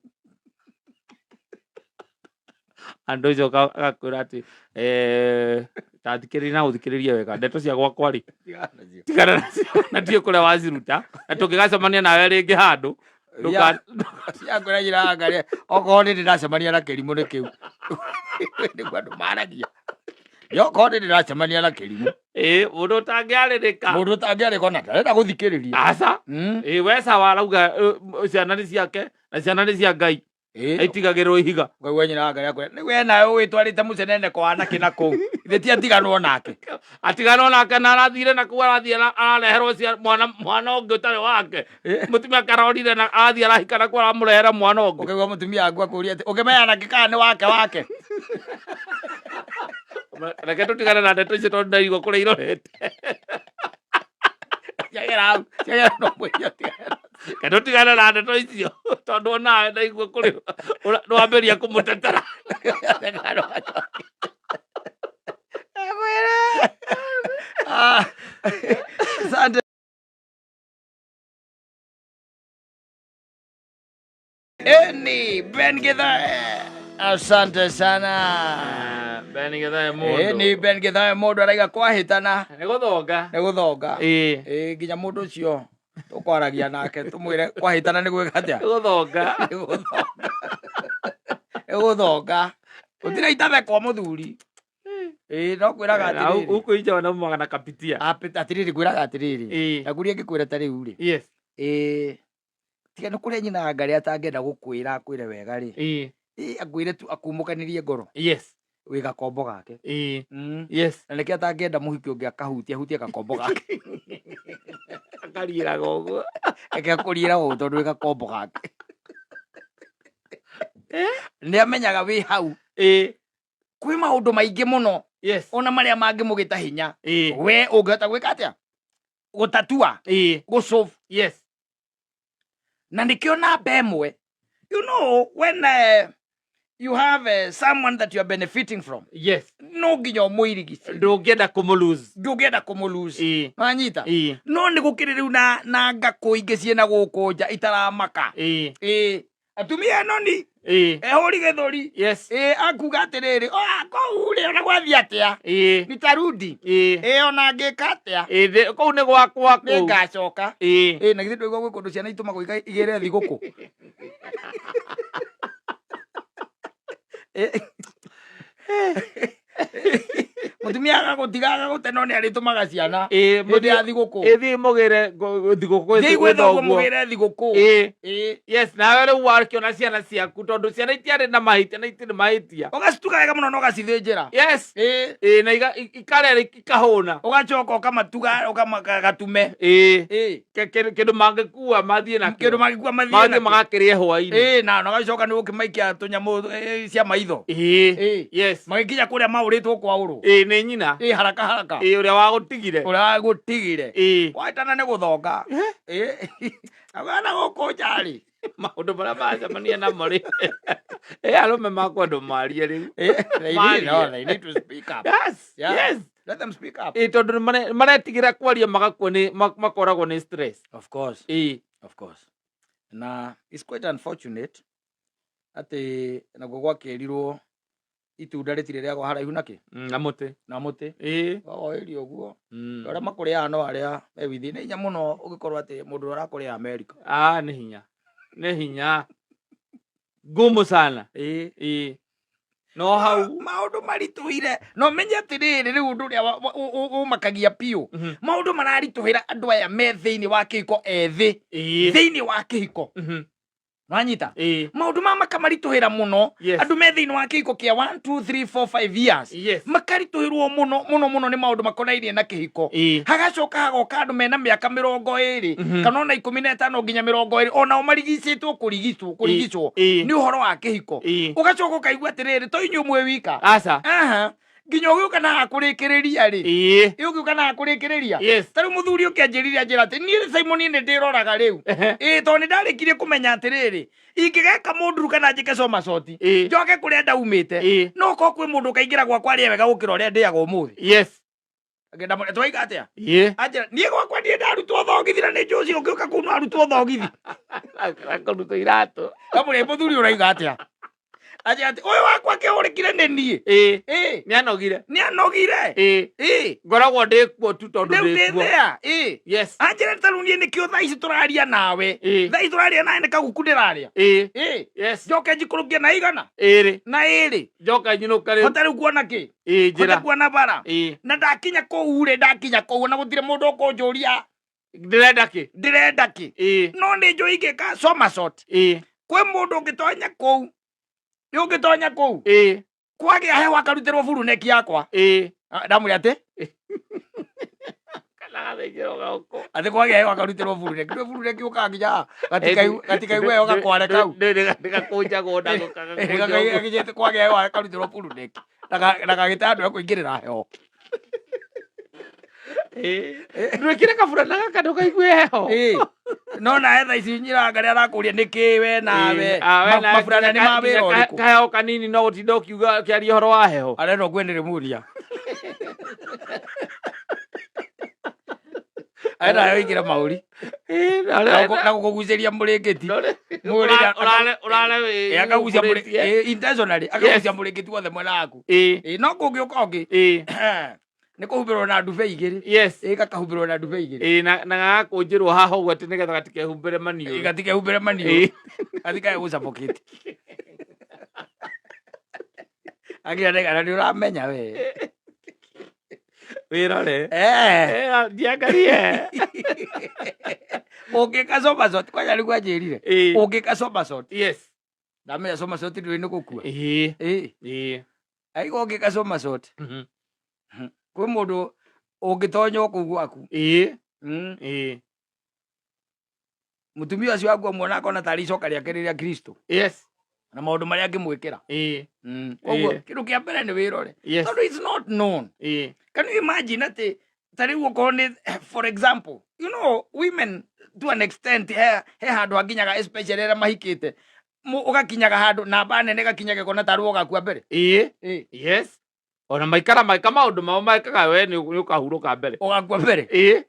Andũ acio agakwĩra atĩ, ta thikĩrĩria na ũthikĩrĩrie wega, ndeto cia gwakwa rĩ, tigana nacio, na ndiũĩ kũrĩa waciruta, na tũngĩgacemania nawe rĩngĩ handũ, Ciakwĩra nyina wa Ngai, okorwo nĩ ndĩracemania na kĩrimũ nĩ kĩu. Nĩguo andũ maragia. Okorwo nĩ ndĩracemania na kĩrimũ. Ĩĩ, mũndũ ũtangĩarĩrĩka. Mũndũ ũtangĩarĩrĩka ona ndarenda gũthikĩrĩria. Aca. Ĩĩ, we sawa arauga, ciana nĩ ciake na ciana nĩ cia Ngai. Ĩĩ. Aitigagĩrwo ihiga. Ũkaigua nyina wa Ngai akwĩra, nĩ we nawe wĩtwarĩte mũcenene kwa anake na kũu. Ithe ti atiganwo nake. Atiganwo nake na arathire na kũu arathiĩ arareherwo mwana ũngĩ ũtarĩ wake. Mũtumia karorire na arathiĩ arahika na kũu aramũrehera mwana ũngĩ. Ũkaigua mũtumia waku akũria atĩ, ũkĩmenya anake kana nĩ wake wake. Reke tũtigane na ndeto icio tondũ ndaigua kũrĩa irorete. Ciagera hau, ciagera no mũico tigana. Kana tigana na ndeto icio tondũ onawe ndaigua kũrĩ nĩwambĩrĩria kũmũtetera. Ah, asante. Eni Ben Githae, asante sana. Ben Githae mũndũ. Eni Ben Githae mũndũ araiga kwahĩtana Nĩ gũthonga. nĩ gũthonga. Ĩĩ. Ĩ nginya mũndũ ũcio tũkwaragia nake tũmwĩre kwahĩtana nĩ gwĩka atĩa? Nĩ gũthonga. Nĩ gũthonga. Nĩ gũthonga. Gũtirĩ itathekwo mũthuri. Ĩ no kwĩraga Na atĩrĩrĩ. huku nje wanaumaga na kapitia. Atĩrĩrĩ ngwĩraga atĩrĩrĩ. Ĩĩ. Nakuria ngĩkwĩra ta rĩu rĩ. Yes. Ĩ tiga nĩ kũrĩa nyina ngarĩ atangĩenda gũkwĩra akwĩre wega rĩ. Ĩĩ. Ĩ akwĩre tu akumũkanĩrie ngoro Yes. wĩ gakombo gake. Ĩĩ. Yes. Yes. Na nĩkĩo atangĩenda mũhiki ũngĩ akahutia hutie gakombo gake. Akariĩraga ũguo. Reke akũriĩra ũũ tondũ wĩ gakombo gake. Nĩ amenyaga wĩ hau Ĩĩ. kwĩ maũndũ maingĩ mũno Yes. ona marĩa mangĩmũgĩta hinya. Ĩĩ. We ũngĩhota gwĩka atĩa? Gũtatua, Ĩĩ. gũsolve. Yes. Na nĩkĩo namba ĩmwe. You know when you have someone that you are benefiting from, Yes. no nginya ũmũirigice. Ndũngĩenda kũmũ-lose. Ndũngĩenda kũmũ-lose. Ĩĩ. Wanyita? Ĩĩ. No nĩ gũkĩrĩ rĩu na ngakũ ingĩ ciĩna gũkũ nja itaramaka. Ĩĩ. Ĩĩ. Atumia ĩno ni Ĩĩ. ehũri gĩthũri. Yes. Ĩĩ akuga atĩrĩrĩ, "Oa kũu rĩ ona gwathiĩ atĩa? Ĩĩ. Nitarudi." Ĩĩ. Ĩĩ ona ngĩka atĩa? Ĩĩ kũu nĩ gwakwa Nĩ kũu. ngacoka. Ĩĩ. Ĩĩ na githĩ ndũigua gwĩ kũndũ ciana itũmagwo igĩre thigũkũ. Ĩĩ. Mũtumia agagũtiga agagũte no nĩ arĩtũmaga ciana Ĩĩ hĩndĩ ya thigũkũ. Ĩĩ thiĩ mũgĩre thigũkũ Thiĩ gwĩ thoguo mũgĩre thigũkũ. Ĩĩ. Ĩĩ. Yes, nawe rĩu wakĩona ciana ciaku tondũ ciana itiarĩ na mahĩtia na itirĩ mahĩtia. Ũgacituga wega mũno na ũgacithĩnjĩra. Yes. Ĩĩ. Ĩĩ na ikarĩa ikahũna. Ũgacoka ũkamatuga ũkamagatume. Ĩĩ. Ĩĩ. Kĩndũ mangĩkua mathiĩ nakĩo. Kĩndũ mangĩkua mathiĩ Mathiĩ nakĩo. magakĩrĩe hwaĩ-inĩ. Ĩĩ na ũgacoka nĩ ũkĩmaikia tũnyamũ cia maitho. Ĩĩ. Ĩĩ. Yes. Magĩkinya kũrĩa maũrĩtwo kwaũrwo. Ĩĩ nĩ nyina. Ĩĩ haraka haraka. Ĩĩ ũrĩa wagũtigire. Ũrĩa wagũtigire. Ĩĩ. Wahĩtana nĩ gũthonga. Ĩĩ. Agana gũkũ nja rĩ. Maũndũ marĩa macemania namo rĩ. Ĩ arũme makwenda marie rĩu. Ĩĩ, they need, Marie. no, they need to speak up. Yes. Yeah. Yes. Let them speak up. Ĩĩ tondũ nĩ maretigĩra kwaria magakua nĩ makoragwo nĩ stress. Of course. Ĩĩ. Of course. Na it's quite unfortunate atĩ naguo gwakĩrirwo itunda rĩtirĩ rĩagwa haraihu nakĩ Na mũtĩ. na mũtĩ. Ĩĩ. Wagoĩrio ũguo. Arĩa makũrĩaga no arĩa me withi. Nĩ hinya mũno ũngĩkorwo atĩ mũndũ ũrĩa ũrakũrĩa America. Ah, nĩ hinya. Nĩ hinya. Ngumu sana. Ĩĩ. Ĩĩ. No hau. Maũndũ maritũhire. No menye atĩrĩrĩ rĩu ũndũ ũrĩa ũmakagia biũ. Maũndũ mararitũhĩra andũ aya me thĩinĩ wa kĩhiko ethĩ. Ĩĩ. Thĩinĩ wa kĩhiko. Wanyita? Ĩĩ. Maũndũ maya makamaritũhĩra mũno. Yes. Andũ me thĩinĩ wa kĩhiko kĩa 1 2 3 4 5 years. Yes. Makaritũhĩrwo mũno mũno mũno nĩ maũndũ makonainie na kĩhiko. Ĩĩ. Hagacoka hagoka andũ mena mĩaka 20 kana ona 15 nginya 20 onao marigicĩtwo kũrigicwo kũrigicwo Ĩĩ. nĩ ũhoro wa kĩhiko. Ĩĩ. Ũgacoka ũkaigua atĩrĩrĩ to inyuĩ mwĩ wika. Aca. Aha. Nginya ũgĩũka na hakũrĩkĩrĩria rĩ. Ĩĩ. Ĩ ũgĩũka na hakũrĩkĩrĩria. Yes. Ta rĩu mũthuri ũngĩ anjĩrire anjĩra atĩ niĩ Simon nĩ ndĩroraga rĩu. Ĩĩ tondũ nĩ ndarĩkirie kũmenya atĩrĩrĩ ingĩgeka mũnduru kana njĩke somersault Ĩĩ. njoke kũrĩa ndaumĩte Ĩĩ. no korwo kwĩ mũndũ ũkaingĩra gwakwa arĩe wega gũkĩra ũrĩa ndĩaga ũmũthĩ. Yes. Ngenda mũno twaiga atĩa? Ĩĩ. Anjĩra niĩ gwakwa niĩ ndarutwo thogithi na nĩ njũci ũngĩũka kũu no arutwo thogithi. Akũruta iratũ. Ndamũria mũthuri ũraiga atĩa? Anjĩra atĩ ũyũ wakwa kĩhũrĩkire nĩ niĩ. Ĩĩ. Ĩĩ. Nĩ anogire. Nĩ anogire. Ĩĩ. Ĩĩ. Ngoragwo ndĩ kuo tu tondũ Rĩu ndĩ ndĩ kuo. there. Ĩĩ. Yes. Anjĩra ta rĩu niĩ nĩkĩo thaa ici tũraria nawe. Ĩĩ. Thaa ici tũraria nawe nĩ kaguku ndĩraria. Ĩĩ. Ĩĩ. Yes. Njoke njikũrũkie na igana Ĩrĩ. na ĩrĩ. Njoka nyinũka rĩu. Hote rĩu kuona kĩ? Ĩĩ Hote njĩra. kuona bara. Ĩĩ. Na ndakinya kũu rĩ ndakinya kũu na gũtirĩ mũndũ ũkũnjũria Ndĩrenda kĩ? ndĩrenda kĩ. Ĩĩ. No nĩ njũĩ ingĩka somersault. Ĩĩ. Kwĩ mũndũ ũngĩtonya kũu. Nĩ ũngĩtonya kũu. Ĩĩ. Kwagĩa heho akarutĩrwo buruneki yakwa. Ĩĩ. Ndamwĩra atĩ Kana gathĩnjĩrwo goko. atĩ kwagĩa heho akarutĩrwo buruneki. Ndũĩ buruneki ũkaga nginya haha. Gatikaigua heho gakware kau. Ndĩgakũnjagwo nako kagakũnjwo. Gagĩte kwagĩa heho akarutĩrwo buruneki. Ndagagĩte handũ ha kũingĩrĩra heho. Ndwĩkĩre kaburana gaka ndũkaigue heho. Ĩĩ. No nawe thaa ici nyiranga rĩa arakũria nĩ kĩ we nawe. Ĩĩ, ah, we nawe Maburana nĩ ma wĩra ũrĩkũ? Kaheho kanini no ũtinda ũkiuga ũkĩaria ũhoro wa heho. Arenda ũkue nĩ rĩmuria. Arenda nawe ũingĩre maũri. Ĩĩ, na Na gũkũgucĩria mũrĩngĩti. Mũrĩra- ũrare wĩ- Ĩĩ, akagucia mũrĩ- ũkũrĩtie. ĩĩ, intentionally akagucia mũrĩngĩti wothe mwena waku. Ĩĩ, Ĩĩ, no kũngĩũka ũngĩ ĩĩ, nĩ kũhumbĩrwo na ndube igĩrĩ. Yes. Ĩĩ, gakahumbĩrwo na ndube igĩrĩ. Ĩĩ, na gagakũnjĩrwo haha ũguo atĩ nĩgetha gatikehumbĩre maniũrũ. Ĩĩ, gatikehumbĩre maniũrũ. Ĩĩ. Gatikae gũsuffocate. Agira nĩ nĩ ũramenya we. Wĩrore. Eh. Eh, ndiangarie. Ũngĩka somersault kwanja nĩguo anjĩrire. Ĩĩ. Ũngĩka somersault. Yes. Ndamenya somersault ndũĩ nĩ gũkua. Ĩĩ. Ĩĩ. Ĩĩ. Aiga ũngĩka somersault. Kwĩ mũndũ ũngĩtonya o kũu gwaku. Ĩĩ. Ĩĩ. Mũtumia ũcio waku amuona akona tarĩ icoka rĩake rĩrĩa Kristo. Yes. Na maũndũ marĩa angĩmwĩkĩra. Ĩĩ. Koguo Ĩĩ. kĩndũ kĩa mbere nĩ wĩrore. Yes. Tondũ it's not known. Ĩĩ. Can you imagine atĩ ta rĩu okorwo nĩ for example, you know women to an extent he handũ hakinyaga especially arĩa mahikĩte ũgakinyaga handũ namba nene ĩgakinyaga ĩkona tarĩ we ũgakua mbere. Ĩĩ. Ĩĩ. Yes. Ona maikara maika maũndũ mao mekaga we nĩ ũkahurũka mbere. Ũgakua mbere. Ĩĩ.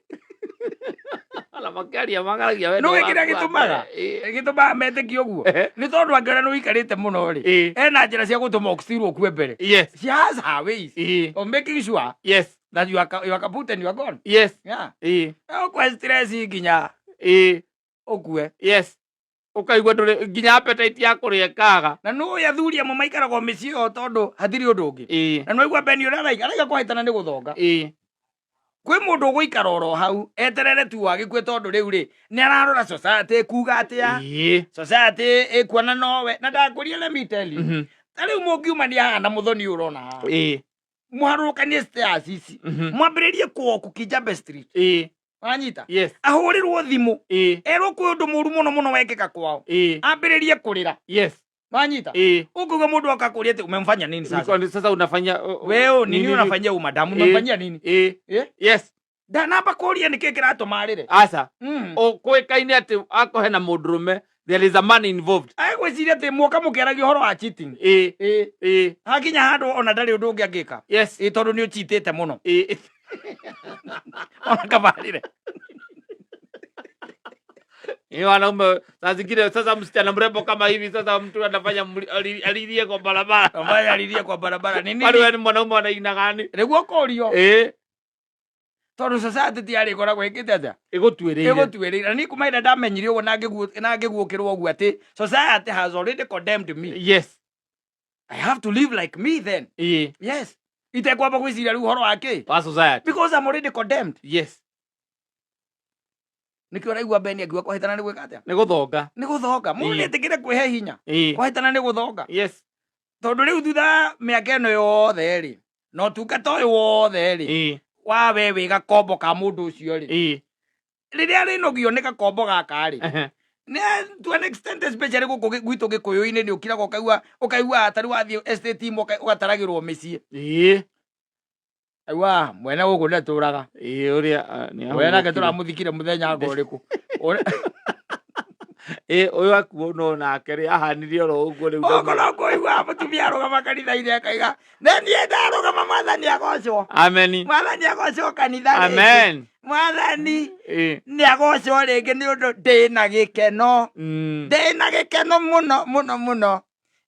Ona makĩaria magaragia we Nĩ ũĩ kĩrĩa ũgakua gĩtũmaga? mbere. Ĩĩ. Gĩtũmaga metĩkie ũguo Ehe. nĩ tondũ angĩona nĩ ũikarĩte mũno rĩ, Ĩĩ. ena njĩra cia gũtũma ũcirwo ũkue mbere. Yes. She has her ways Ĩĩ. of making sure Yes. that you are kaput and you are gone. Yes. Yeah. Ĩĩ. Ũkue stress nginya Ĩĩ. ũkue. Yes. Ũkaigua ndũrĩ nginya appetite ya kũrĩa ĩkaga. Na nĩ ũĩ athuri amwe maikaraga o mĩciĩ ĩyo tondũ hatirĩ ũndũ ũngĩ. Ĩĩ. Na nĩwaigua Beni ũrĩa araiga, araiga kũhĩtana nĩ gũthonga. Ĩĩ. Kwĩ mũndũ ũgũikara oro hau eterere tu agĩkue tondũ rĩu rĩ nĩ ararora society ĩkuga atĩa. Ĩĩ. Society ĩkuona nowe na ndakũria let me tell you. Ta rĩu mũngiumania haha na mũthoni ũyũ ũrona haha. Ĩĩ. Mũharũrũkanie stairs ici. Mwambĩrĩrie kũwoku Kijabe Street. Ĩĩ. Wanyita? Yes. Ahũrĩrwo thimũ. Ĩĩ. Erwo kwĩ ũndũ mũru mũno mũno wekĩka kwao. Ĩĩ. Ambĩrĩrie kũrĩra. Yes. Wanyita? Ĩĩ. Ũkauga mũndũ akakũria atĩ umemfanya nini sasa? Niko- Sasa unafanya Wewe nini unafanyia huyu madamu? Ĩĩ. Unamfanyia nini? Ĩĩ. Ĩĩ. Yes. Ndanamba kũria nĩkĩ kĩratũma arĩre. Aca. Ũkũĩkaine atĩ akorwo hena mũndũrũme there is a man involved. Agwĩciria atĩ mwoka mũkĩaragia ũhoro wa cheating. Ĩĩ. Ĩĩ. Ĩĩ. Hakinya handũ ona ndarĩ ũndũ ũngĩ angĩka. Yes. Ĩĩ tondũ nĩ ũcheatĩte mũno. Ĩĩ. Ona kabarĩre. Ni wanaume saa zingine sasa msichana mrembo kama hivi sasa mtu anafanya alilie kwa barabara. Ambaye alilie kwa barabara. Ni Kwani nini? wewe ni mwanaume wa aina gani? Nĩguo kũrio. Ĩĩ. Tondũ society ti yarĩ ĩkoragwo ĩkĩte atĩa? Ĩgũtuĩrĩire. Ĩgũtuĩrĩire. Na niĩ kuma ĩrĩa ndamenyire ũguo na ngĩguũkĩrwo ũguo atĩ society has already condemned me. Yes. I have to live like me then. Ĩĩ. Yes. Itekwamba gwĩciria rĩu ũhoro wa kĩ? Wa society. Because I'm already condemned. Yes. Nĩkĩo ũraigua Beni akiuga kũhĩtana nĩ gwĩka atĩa? Nĩ gũthonga. Nĩ gũthonga. Mũndũ Ĩĩ. nĩetĩkĩre kwĩhe hinya. Ĩĩ. Kũhĩtana nĩ gũthonga. Yes. Tondũ rĩu thutha wa mĩaka ĩno yothe rĩ, na ũtungata ũyũ wothe rĩ, Ĩĩ. wa we wĩ gakombo ka mũndũ ũcio rĩ, Ĩĩ. rĩrĩa rĩnogio nĩ gakombo gaka rĩ, Ehe. nĩ to an extent especially gũkũ gwitũ gĩkũyũ-inĩ nĩ ũkiraga ũkaigua ta rĩu wathiĩ estate imwe ũgataragĩrwo mĩciĩ. Ĩĩ. Aigua mwene gũkũ ndatũraga. Ĩĩ ũrĩa nĩ We nake ahurũkire. tũramũthikire mũthenya anga ũrĩkũ. Ĩĩ ũyũ akuo no nake rĩ ahanire oro ũguo rĩu ndauma- Okorwo kũigua mũtumia arũgama kanitha-inĩ akaiga nĩ niĩ ndarũgama mwathani agocwo. Amen. Mwathani agocwo kanitha rĩngĩ. Amen. Mwathani Ĩĩ. nĩ agocwo rĩngĩ nĩ ũndũ ndĩna gĩkeno. Ndĩna gĩkeno mũno mũno mũno.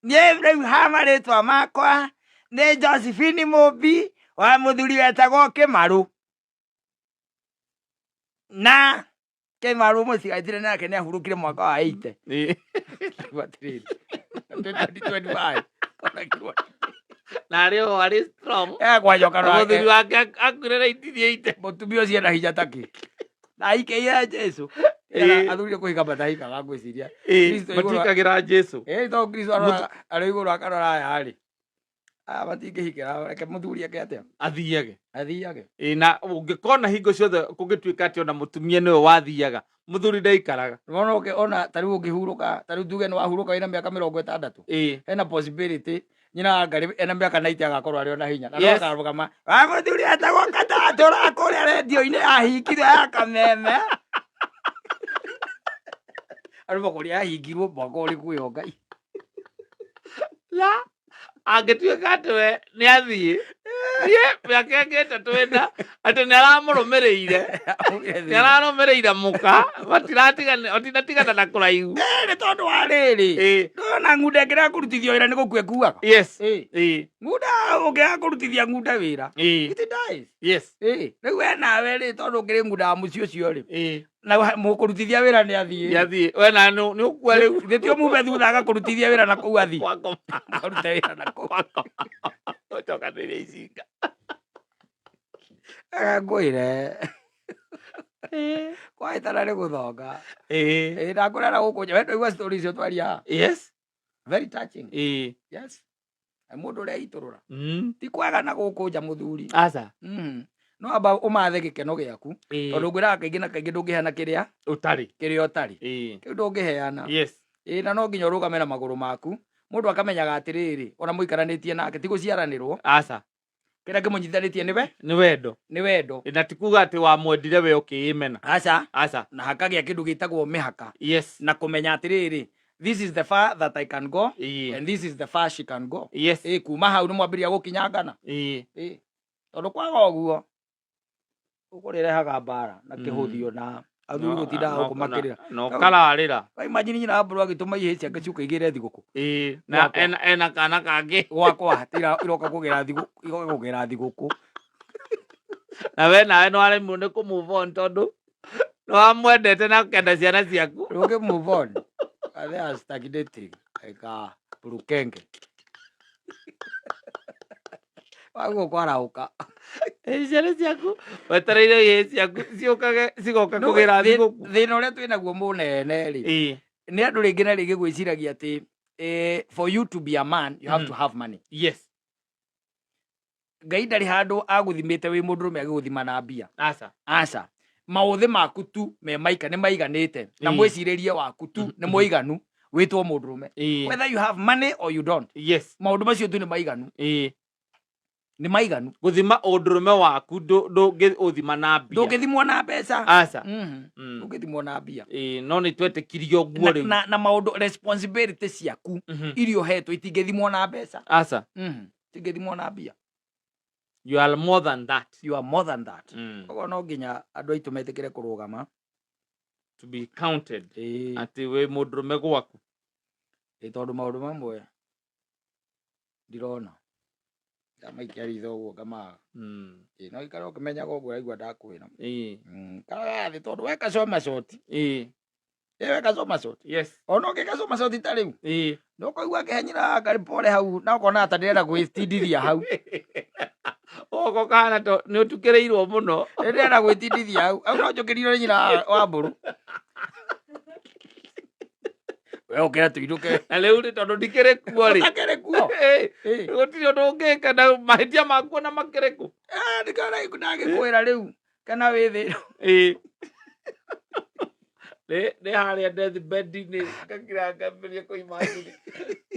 Niĩ rĩu ha marĩtwa makwa nĩ Josephine Mũmbi wa mũthuri wetagwo Kĩmarũ. Na Kĩmarũ mũcigaitire nake nĩ ahurũkire mwaka wa 80. Ĩĩ. Rĩu atĩrĩrĩ, 2025. Ona kĩrwa. Na arĩ o arĩ strong. Ekwanjoka Na nake. mũthuri wake akuire 1980. Mũtumia ũcio ena hinya takĩ. Na aikĩire Jesũ. Ĩĩ. Athuri kũhika matahikaga ngwĩciria. Ĩĩ, Kristo igũrũ- matikagĩra Jesũ. Ĩĩ to Kristo arora arĩ igũrũ akarora aya rĩ. Aya matingĩhikĩra reke mũthuri eke atĩa? Athiage. Athiage. Ĩĩ, na ũngĩkona hingo ciothe kũngĩtuĩka atĩ ona mũtumia nĩwe wathiaga mũthuri ndaikaraga. Nĩwona ũngĩ ona ta rĩu ũngĩhurũka ta rĩu tuge nĩ wahurũka wĩna mĩaka 60. Ĩĩ. Hena possibility Nyina wa Ngarĩ ena mĩaka 90 agakorwo arĩ ona hinya na no akarũgama wa mũthuri etagwo Katatũra kũrĩa rendio-inĩ ahingire ya Kameme. Andũ makoria ahingirwo mwaka ũrĩkũ ũyũ Ngai. La angĩtuĩka atĩ we nĩ athiĩ thiĩ mĩaka ĩngĩ ĩtatũ ĩna atĩ nĩ aramũrũmĩrĩire, nĩ ararũmĩrĩire mũka, matiratigana na kũraihu. Nĩ tondũ wa rĩrĩ, ndona ng'unda ĩngĩrega kũrutithio wĩra nĩ gũkua ĩkuaga. Ng'unda ũngĩaga kũrutithia ng'unda wĩra, it dies. Rĩu we nawe rĩ, tondũ ũkĩrĩ ng'unda wa mũciĩ ũcio rĩ, na mũkũrutithia wĩra nĩ athiĩ. Nĩ athiĩ, we nawe nĩ ũkua rĩu. Githĩ ti ũmume thutha agakũrutithia wĩra na kũu athiĩ. Akarute wĩra na kũu. Ũcokanĩrĩria icinga. Ngwĩre kwahĩtana nĩ gũthonga. Ĩĩ ndakwĩra na gũkũ nja, we ndũigua story icio twaria haha? Yes. Very touching. Yes. Nĩ mũndũ ũrĩa itũrũra. Ti kwega na gũkũ nja mũthuri. Aca. No amba ũmathe gĩkeno gĩaku. Tondũ ngwĩraga kaingĩ na kaingĩ ndũngĩheana kĩrĩa ũtarĩ. Kĩrĩa ũtarĩ. Kĩu ndũngĩheana. Ĩĩ na no nginya ũrũgame na magũrũ maku. Mũndũ akamenyaga atĩrĩrĩ, ona mũikaranĩtie nake ti gũciaranĩrwo. Aca. Kĩrĩa kĩmũnyitithanĩtie nĩwe? Nĩ wendo. Nĩ wendo. Na ti kuga atĩ wamwendire we ũkĩĩmena. Aca. Aca. Na hakagĩa kĩndũ gĩtagwo mĩhaka. Yes. Na kũmenya atĩrĩrĩ, this is the far that I can go and this is the far she can go. Ĩĩ kuma hau nĩ mwambĩrĩria gũkinyangana. Ĩĩ. Tondũ kwaga ũguo ũkũrĩrehaga mbara na kĩhũthio na athuri gũtindaga gũkũ makĩrĩra. Na ũkararĩra. Wa imagine nyina wa Mbũrũ agĩtũma ihĩĩ ciake ciũke igĩre thigũkũ. Ĩĩ na ena kana kangĩ. Gwakwa iroka kũgĩra thigũkũ, iroka kũgĩra thigũkũ. Na we nawe nĩ waremirwo nĩ kũ move on tondũ nĩ wamwendete na ũkenda ciana ciaku. Ndũngĩ move on. They are stagnating like a burukenge. Waguo kwarahũka. Ciana ciaku wetereire ihĩĩ ciaku ciũkage cigoka kũgĩra thigũkũ. Thĩna ũrĩa twĩ naguo mũnene rĩ, nĩ andũ rĩngĩ na rĩngĩ gwĩciragia atĩ for you to be a man you have to have money. Yes. Ngai ndarĩ handũ agũthimĩte wĩ mũndũrũme agĩgũthima na mbia. Aca. Aca. Maũthĩ maku tu me maika nĩ maiganĩte na mwĩcirĩrie waku tu nĩ mũiganu wĩtwo mũndũrũme. Whether you have money or you don't. Yes. Maũndũ macio tu nĩ maiganu. Nĩ maiganu. Gũthima ũndũrũme waku ndũngĩũthima na mbia. Ndũngĩthimwo na mbeca. Aca. Ndũngĩthimwo na mbia. No nĩ twetĩkirio ũguo rĩu. Na maũndũ responsibility ciaku iria ũhetwo itingĩthimwo na mbeca. Aca. Itingĩthimwo na mbia. You are more than that. You are more than that. Koguo no nginya andũ aitũ metĩkĩre kũrũgama. To be counted. Atĩ wĩ mũndũrũme gwaku. Tondũ maũndũ mamwe ndirona. Ndamaikia ritho ũguo ngamaga. No ikara ũkĩmenyaga ũguo ũraigua ndakwĩra. Kara thĩ tondũ weka coma short. Weka coma short. Yes. Ona ũngĩka coma short ta rĩu. Nĩ ũkũigua akĩhenyĩra ngarĩ pole hau na ũkona ta ndĩrenda gwĩtindithia hau. Ũgoka ũkahana ta nĩ ũtukĩrĩirwo mũno. Ndĩrenda gwĩtindithia hau. Hau no njũkĩrire nyina wa mbũrũ. We ũkĩra tũinũke. Na rĩu rĩ tondũ ndikĩrĩ kuo rĩ. Ũtakĩrĩ kuo. Gũtirĩ ũndũ ũngĩka na mahĩtia makuo na makĩrĩ kũ. Ndikana ndagĩkwĩra rĩu kana wĩ thĩ. Nĩ harĩa deathbed-inĩ ngakira ngambĩrĩria kũimagine.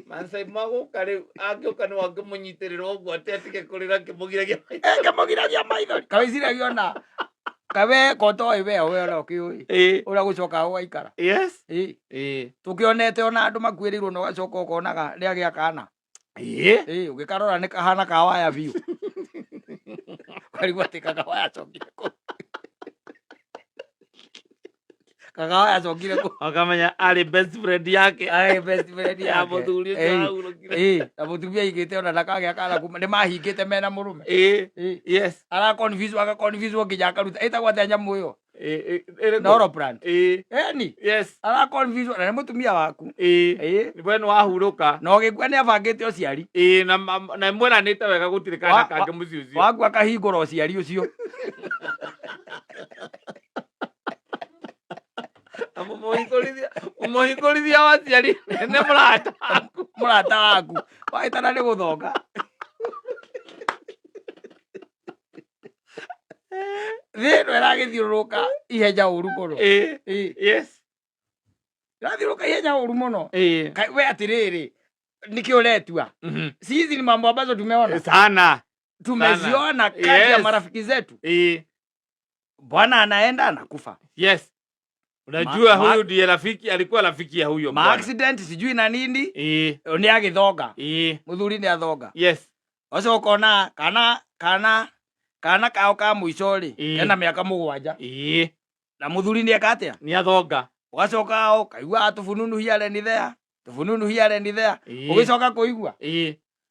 Maasai magũka rĩu angĩũka nĩ wangĩmũnyitĩrĩra ũguo atĩ atige kũrĩra ngĩmũgiragia maithori. Ngĩmũgiragia maithori. Kawĩciragia ona kawe kotoĩ we we ona ũkĩũĩ. Ũrĩa gũcoka gũgaikara. Yes. Tũkĩonete ona andũ makuĩrĩirwo na ũgacoka ũkonaga nĩ agĩa kana. Ũgĩkarora nĩ kahana ka waya biũ. Ũkarigwo atĩ kaka waya acokire kũ. Kaka waya acokire kũ. Ũkamenya arĩ best friend yake. Arĩ best friend Ya yake. mũthuri ũcio ahurũkire. Na mũtumia aigĩte ona ndakagĩa kana kuma nĩ mahingĩte mena mũrũme. Yes. Ara confuse aka confuse nginya akaruta. Ĩtagwo atĩa nyamũ ĩyo? Ĩrĩkũ? Noro brand. Eni. Yes. Ara confuse na nĩ mũtumia waku. We nĩ wahurũka. Na ũgĩkua nĩ abangĩte ũciari. Na na mwĩranĩte wega gũtirĩ kana kangĩ mũciĩ ũcio. Wakua akahingũra ũciari ũcio. Na mũmũhingũrithia wa aciari nĩ mũrata waku. Mũrata waku. Wahĩtana nĩ gũthonga. Thĩ ĩno ĩragĩthiũrũrũka ihenya ũru mũno. Yes. Ĩrathiũrũrũka ihenya ũru mũno. Kaĩ we atĩrĩrĩ, Nĩkĩ ũretua? Si hizi ni mambo ambazo tumeona, Sana. Tumeziona kati ya marafiki zetu. Bwana anaenda, anakufa. Yes, unajua huyu ndiye rafiki, alikuwa rafiki ya huyo Ma bwana. Accident sijui na nini, nĩ agĩthonga. Mũthuri nĩ athonga. Ũcio ũkona kana kao ka mũico rĩ, kena mĩaka 7, na mũthuri nĩ eka atĩa? Nĩ athonga. Ũgacoka ũkaigua tũbununu here ni there, tũbununu here ni there. Ũgĩcoka kũigua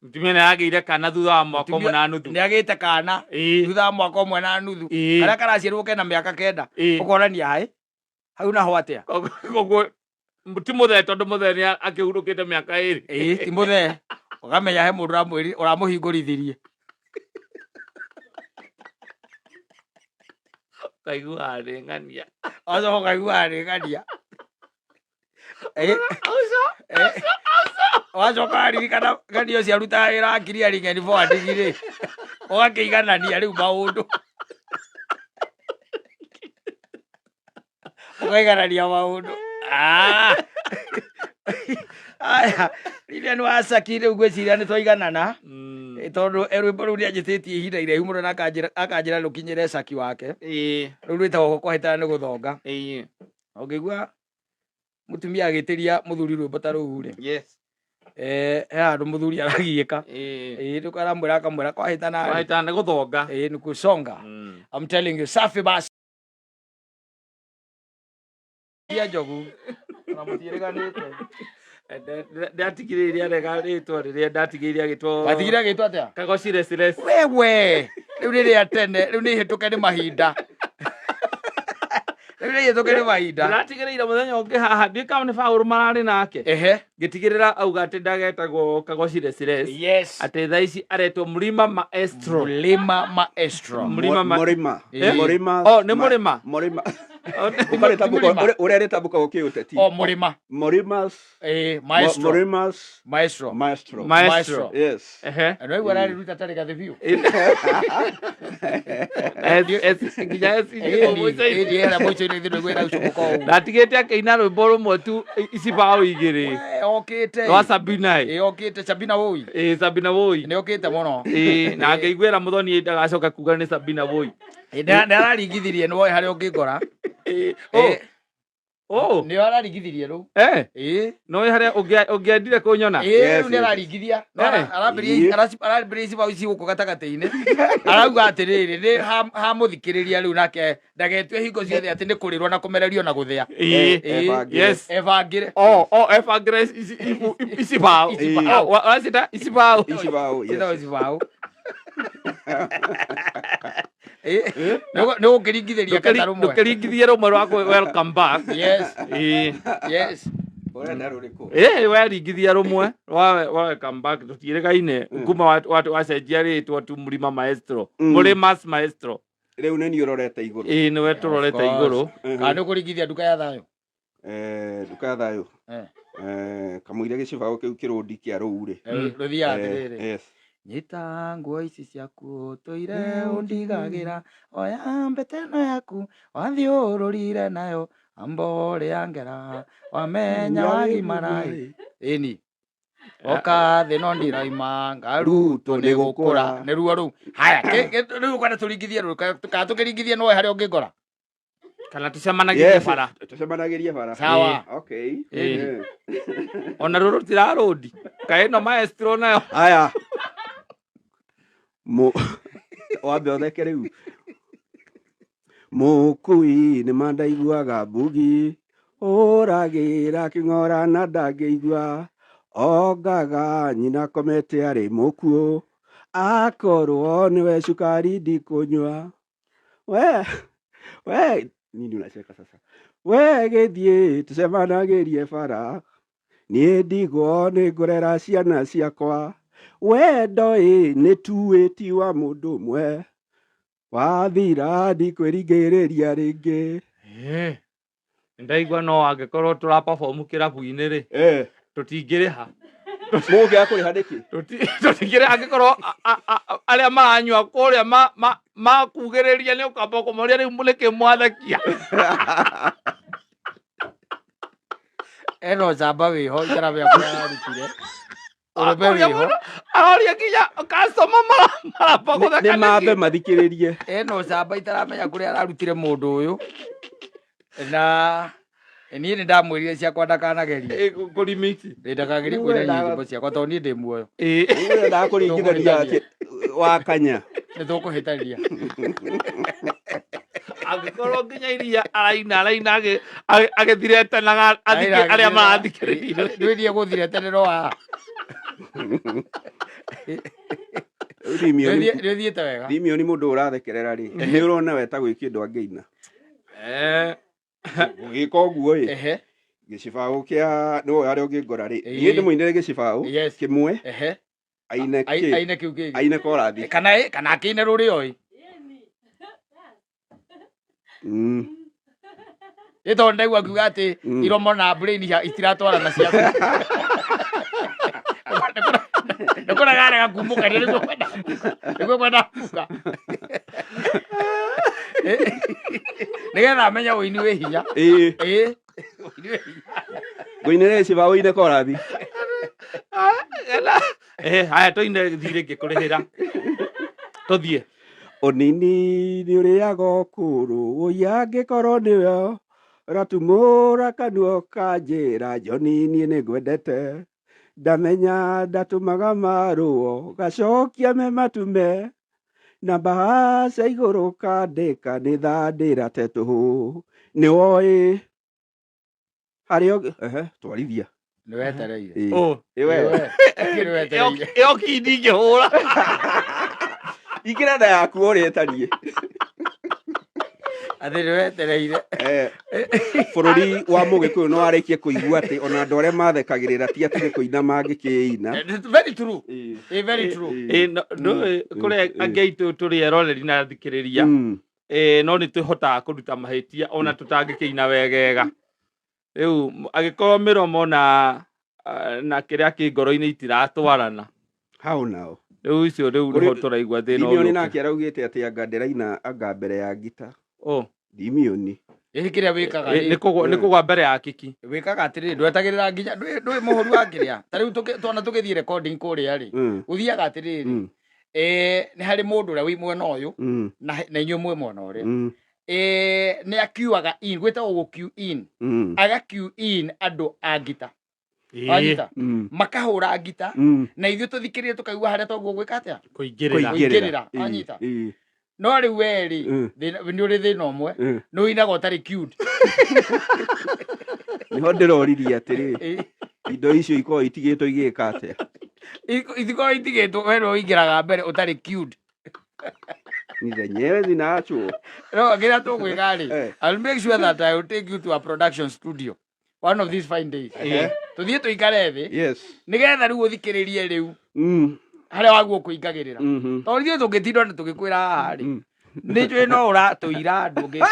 Mũtumia nĩ agĩire kana thutha wa mwaka 1 na nuthu. Nĩ agĩte kana thutha wa mwaka 1 na nuthu, karĩa karaciarwo kena mĩaka 9. Ũkonania haĩ hau naho atĩa? Koguo ti mũthee, tondũ mũthee nĩ akĩhurũkĩte mĩaka 2. Ĩĩ, ti mũthee. Ũkamenya he mũndũ ũramũhingũrithirie. Ũkaigua nĩ ng'ania. Ũgacoka ũkaigua nĩ ng'ania. Ũgacoka waririkana ng'ania ũcio arutaga wĩra wa clearing and forwarding rĩ, ũgakĩiganania rĩu maũndũ, ũkaiganania maũndũ. Ah! Aya, Lilian Wasaki, rĩu ngwĩciria nĩ twaiganana. Tondũ rwĩmbo rũu nĩanjĩtĩtie ihinda iraihu mũno na akanjĩra rũkinyĩre caki wake. Rũu rwĩtagwo Kwahĩtana Nĩ Gũthonga. Ũngĩigua mũtumia agĩtĩria mũthuri rwĩmbo ta rũu rĩ, he handũ mũthuri aragiĩka. Ĩĩ, rĩu aramwĩra, akamwĩra kwahĩtana rĩ, Kwahĩtana nĩ gũthonga. Ĩĩ, nĩ kusonga. I'm telling you. Safi basi ya njogu ona mũtiĩrĩganĩte. Ndatigĩrĩire arega rĩtwa rĩrĩa ndatigĩrĩire agĩtwo. Watigire agĩtwo atĩa? Kagocire. Wewe, rĩu nĩ rĩa tene, rĩu nĩ ihĩtũke nĩ mahinda, rĩu nĩ ihĩtũke nĩ mahinda. Ndĩratigĩrĩire mũthenya ũngĩ haha, ndiũĩ kana nĩ Paũlũ mararĩ nake, ngĩtigĩrĩra auga atĩ ndagetagwo Kagocire Cires, atĩ thaa ici aretwo Mlima Maestro. Mlima Maestro. Mlima Mũrĩma. Eh? Mũrĩma. Oh, nĩ Mũrĩma. Mũrĩma. Oh, Ũkarĩtambũka. Mũrĩma. Ũrĩa rĩtambũkagwo kĩũteti. O Mũrĩma. Mũrĩmas. Maestro. Mũrĩmas. Maestro. Maestro. Maestro. Yes. Na rĩu ararĩruta tarĩ gathĩ biũ. Nginya S Ĩni ĩra mũico-inĩ thĩ ndũiguĩra ũcũgũka ũguo. Ndatigĩte akĩina rwĩmbo rũmwe tu, ici bao 2. We, okĩte. Rwa Sabina. Ĩ, okĩte Sabina Woi. Ĩ, Sabina Woi. Nĩ okĩte mũno. Ĩ, na ngĩiguĩra mũthoni ndagacoka kuga nĩ Sabina Woi. Ĩ, nĩ araringithirie, nĩ woĩ harĩa ũngĩngora. Oh, oh. Nĩ araringithirie rĩu. Ĩ. No harĩa ũngĩendire kũnyona. Ĩ, Yes, rĩu nĩ yes. araringithia. No arambĩrĩria arambĩrĩria icibaũ ici gũkũ gatagatĩ-inĩ, arauga atĩrĩrĩ, nĩ hamũthikĩrĩria rĩu nake ndagetue hingo ciothe atĩ nĩ kũrĩrwo na kũmererio na gũthĩa. Ebangĩre. Ebangĩre. Oh, ebangĩre ici bao. Ici bao. Oh, wacita ici bao. Ici bao, yes. Ciĩtagwo icibaũ. Ĩ, nĩ gũkĩringithĩria kata rũmwe. Ndũkĩringithie rũmwe rwa welcome back. Yes. Ũrenda rũrĩkũ? Ĩ, weringithia rũmwe rwa welcome back, tũtiĩrĩgaine kuma wacenjia rĩtwa tu Mlima Maestro. Mũrĩmas Maestro. Rĩu nĩ niĩ ũrorete igũrũ. Ĩ, nĩwe tũrorete Of course. igũrũ. Kana nĩ ũkũringithia Nduka ya Thayũ? Nduka ya Thayũ. Kamũira gĩcibaũ kĩu kĩrũndi kĩa rũu rĩ. Rũthiaga atĩrĩrĩ. Nyita nguo ici ciaku ũtũire ũndigagĩra, oya mbete ĩno yaku wathiũrũrire nayo, amba ũrĩa ngera wamenya wagimara. Ĩni oka thĩ no ndiraima ngarutwo nĩ gũkũra nĩ ruo rũu. Haya, rĩu ũkwenda tũringithie rũu kana tũkĩringithie nowe harĩa ũngĩngora? Kana tũcemanagĩrie Yes, bara. Tũcemanagĩrie bara. Sawa. Okay. Ona rũrũ rũtirarũndi kaĩ ĩno maestro nayo. Aya. Mu wambe ũtheke rĩu. Mũkui nĩ mandaiguaga mbugi ũragĩra kĩng'ora na ndangĩigua, ongaga nyina komete arĩ mũkuũ, akorwo nĩwe cukari ndikũnyua. We nini unacheka sasa? We gĩthiĩ tũcemanagĩrie bara, niĩ ndigwo nĩ ngũrera ciana ciakwa, wendo ĩ nĩ tuĩ ti wa mũndũ ũmwe, wathira ndikwĩringĩrĩria rĩngĩ. Ndaigua no angĩkorwo tũra perform kĩrabu-inĩ rĩ, tũtingĩrĩha. Mũngĩaga kũrĩha nĩkĩ? Tũtingĩrĩha angĩkorwo arĩa maranyua kũrĩa makugĩrĩria, nĩ ũkamba kũmoria rĩu nĩkĩ mwathekia. Ena ũcamba wĩho, itarabĩa kũrĩa ararutire. Ũrũme Akoria wĩho. mũndũ, aroria nginya customer maramba Nĩ gũtheka mambe nĩkĩ? mathikĩrĩrie. Ena ũcamba itaramenya kũrĩa ararutire mũndũ ũyũ. Na niĩ nĩ ndamwĩrire ciakwa ndakanagerie. Kũrimix. Ndakagerie kũina nyĩmbo ciakwa tondũ niĩ ndĩ muoyo. Ũyũ ndakũringithania wa kanya. Nĩ tũkũhĩtania. Angĩkorwo nginya iria araina araina agĩthiretenaga arĩa marathikĩrĩria. Ndwĩrie gũthiretenero haha. Rĩu Thimioni Nĩ ũthiĩte wega. Thimioni mũndũ ũrathekerera rĩ, nĩ ũrona we ta gwĩ kĩndũ angĩina. Gũgĩka ũguo ĩ, Ehe. gĩcibaũ kĩa nĩ woĩ harĩa ũngĩngora rĩ, Ĩĩ. niĩ ndĩmũinĩre gĩcibaũ Yes. kĩmwe Ehe. aine kĩ Aine kĩu kĩngĩ. aine korathi. Kana akĩine rũrĩa oĩ. Nĩ tondũ ndaigua akiuga atĩ iromo na brain itiratwarana ciaku. Nĩ kũragarega kumũka nĩguo kwenda nĩguo kwenda kuga. Nĩgetha amenye ũini wĩ hinya. Ĩĩ, Ĩĩ. Ũini wĩ hinya. ngũinĩre gĩcibaũ ine korathi. Haya tũine thirĩ ngĩkũrĩhĩra. Tũthiĩ. Ũnini nĩ ũrĩaga ũkũrũ, wũi angĩkorwo nĩwe ũratumũra kanua ũkanjĩra John niĩ nĩngwendete. Ndamenya ndatũmaga marũo, gacokia me matume, na mbahaca igũrũ kandĩka nĩ thandĩra te tũhũ. Nĩwoĩ harĩa ehe, twarithia. Nĩ wetereire. Ĩĩ. Ũ. Ĩ we. Nĩ wetereire. Ĩyo kindi ngĩhũra. Ingĩra nda yaku ũrĩa ĩtariĩ. Atĩ nĩ wetereire. Bũrũri wa Mũgĩkũyũ nĩ warĩkia kũigua atĩ ona andũ arĩa mathekagĩrĩra ti atĩ nĩ kũina mangĩkĩina. It's very true. Ĩĩ. Ĩ very true. Ĩ, ndũĩ kũrĩ angĩ aitũ tũrĩ eroreri na athikĩrĩria. No nĩ twĩhotaga kũruta mahĩtia ona tũtangĩkĩina wegega. Rĩu angĩkorwo mĩromo na kĩrĩa kĩ ngoro-inĩ itiratwarana. Hau nao. Rĩu icio rĩu Kũrĩ nĩho tũraigua thĩna Thimioni ũgĩũka. nake araugĩte atĩ anga ndĩraina anga mbere ya ngita. Ũ. Thimioni. Ĩ kĩrĩa wĩkaga Nĩ rĩ. kũgwa mbere ya kiki. Wĩkaga atĩrĩrĩ, ndwetagĩrĩra nginya ndũĩ mũhũri wa kĩrĩa. Ta rĩu twana tũgĩthiĩ recording kũrĩa rĩ. Gũthiaga atĩrĩrĩ. Nĩ harĩ mũndũ ũrĩa wĩ mwena ũyũ na inyuĩ mwĩ mwena ũrĩa. Nĩ akiuaga in, gwĩtagwo gũ cue in. Aga cue in andũ a ngita. Wanyita? Makahũra ngita na ithuĩ tũthikĩrĩrie tũkaigua harĩa twaguo gwĩka atĩa? Kũingĩrĩra. Kũingĩrĩra. Wanyita? No rĩu we rĩ, nĩ ũrĩ thĩna ũmwe, nĩ ũinaga ũtarĩ cued. Nĩho ndĩroririe atĩrĩ, indo icio ikoragwo itigĩtwo igĩka atĩa? Itikoragwo itigĩtwo, we nĩwe ũingĩraga mbere ũtarĩ cued. Ni zenyewe zinaachwo. No, kĩrĩa tũgwĩka rĩ, I'll make sure that I will take you to a production studio one of these fine days. Tũthiĩ tũikare thĩ. Yes. Nĩgetha rĩu ũthikĩrĩrie rĩu harĩa waguo kũingagĩrĩra. Tondũ ithuĩ tũngĩtinda na tũgĩkwĩra haha rĩ, nĩ njũĩ no ũratũira andũ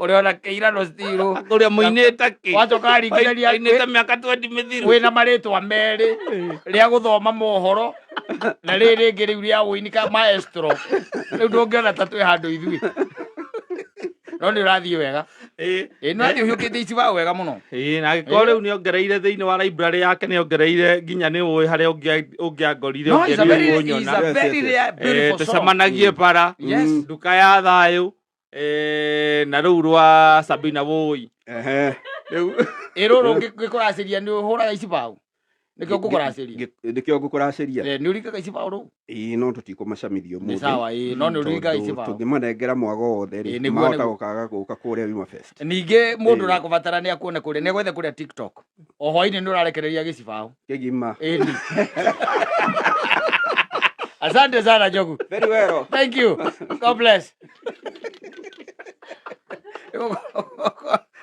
Ũrĩ ona kĩirano still. Ũrĩa mũinĩte kĩ? Wacoka waringithania Ainĩte mĩaka 20 mĩthiru. Wĩna marĩtwa merĩ rĩa gũthoma mohoro na rĩrĩ rĩngĩ rĩu rĩa ũini ka maestro. Rĩu ndũngĩona ta twĩ handũ ithuĩ. No nĩ ũrathiĩ wega. Ĩ, nĩ ũrathiĩ ũhiũkĩtie icibaũ wega mũno. Ĩ, na angĩkorwo rĩu nĩ ongereire thĩinĩ wa library yake, nĩ ongereire nginya nĩ ũĩ harĩa ũngĩangorire, No, it's a ũngĩthiĩ very, kũnyona. it's a very rare, beautiful song. Tũcemanagie bara. Yes. Nduka ya thayũ. Na rĩu rwa Sabina Woi. Rĩu. Ĩ, rũrũ ngĩkũracĩria nĩ ũhũraga icibaũ? Nĩkĩo ngũkũracĩria? Nĩkĩo ngũkũracĩria? Nĩ ũringaga icibaũ rũu? Ĩĩ, no tũtikũmacamithia ũmũthĩ. Nĩ sawa, ĩĩ, no nĩ ũringaga Tondũ icibaũ. tũngĩmanengera mwago wothe rĩ, Ĩĩ, nĩguo, mahota nĩguo. gũkaga gũka kũrĩa Wima Fest. Ningĩ mũndũ ũrakũbatara nĩ akuone kũrĩa, nĩ agwethe kũrĩa TikTok. O hwainĩ nĩ ũrarekereria gĩcibaũ. Kĩgima. Ĩni. Asante sana Njogu. Very well. Thank you. God bless.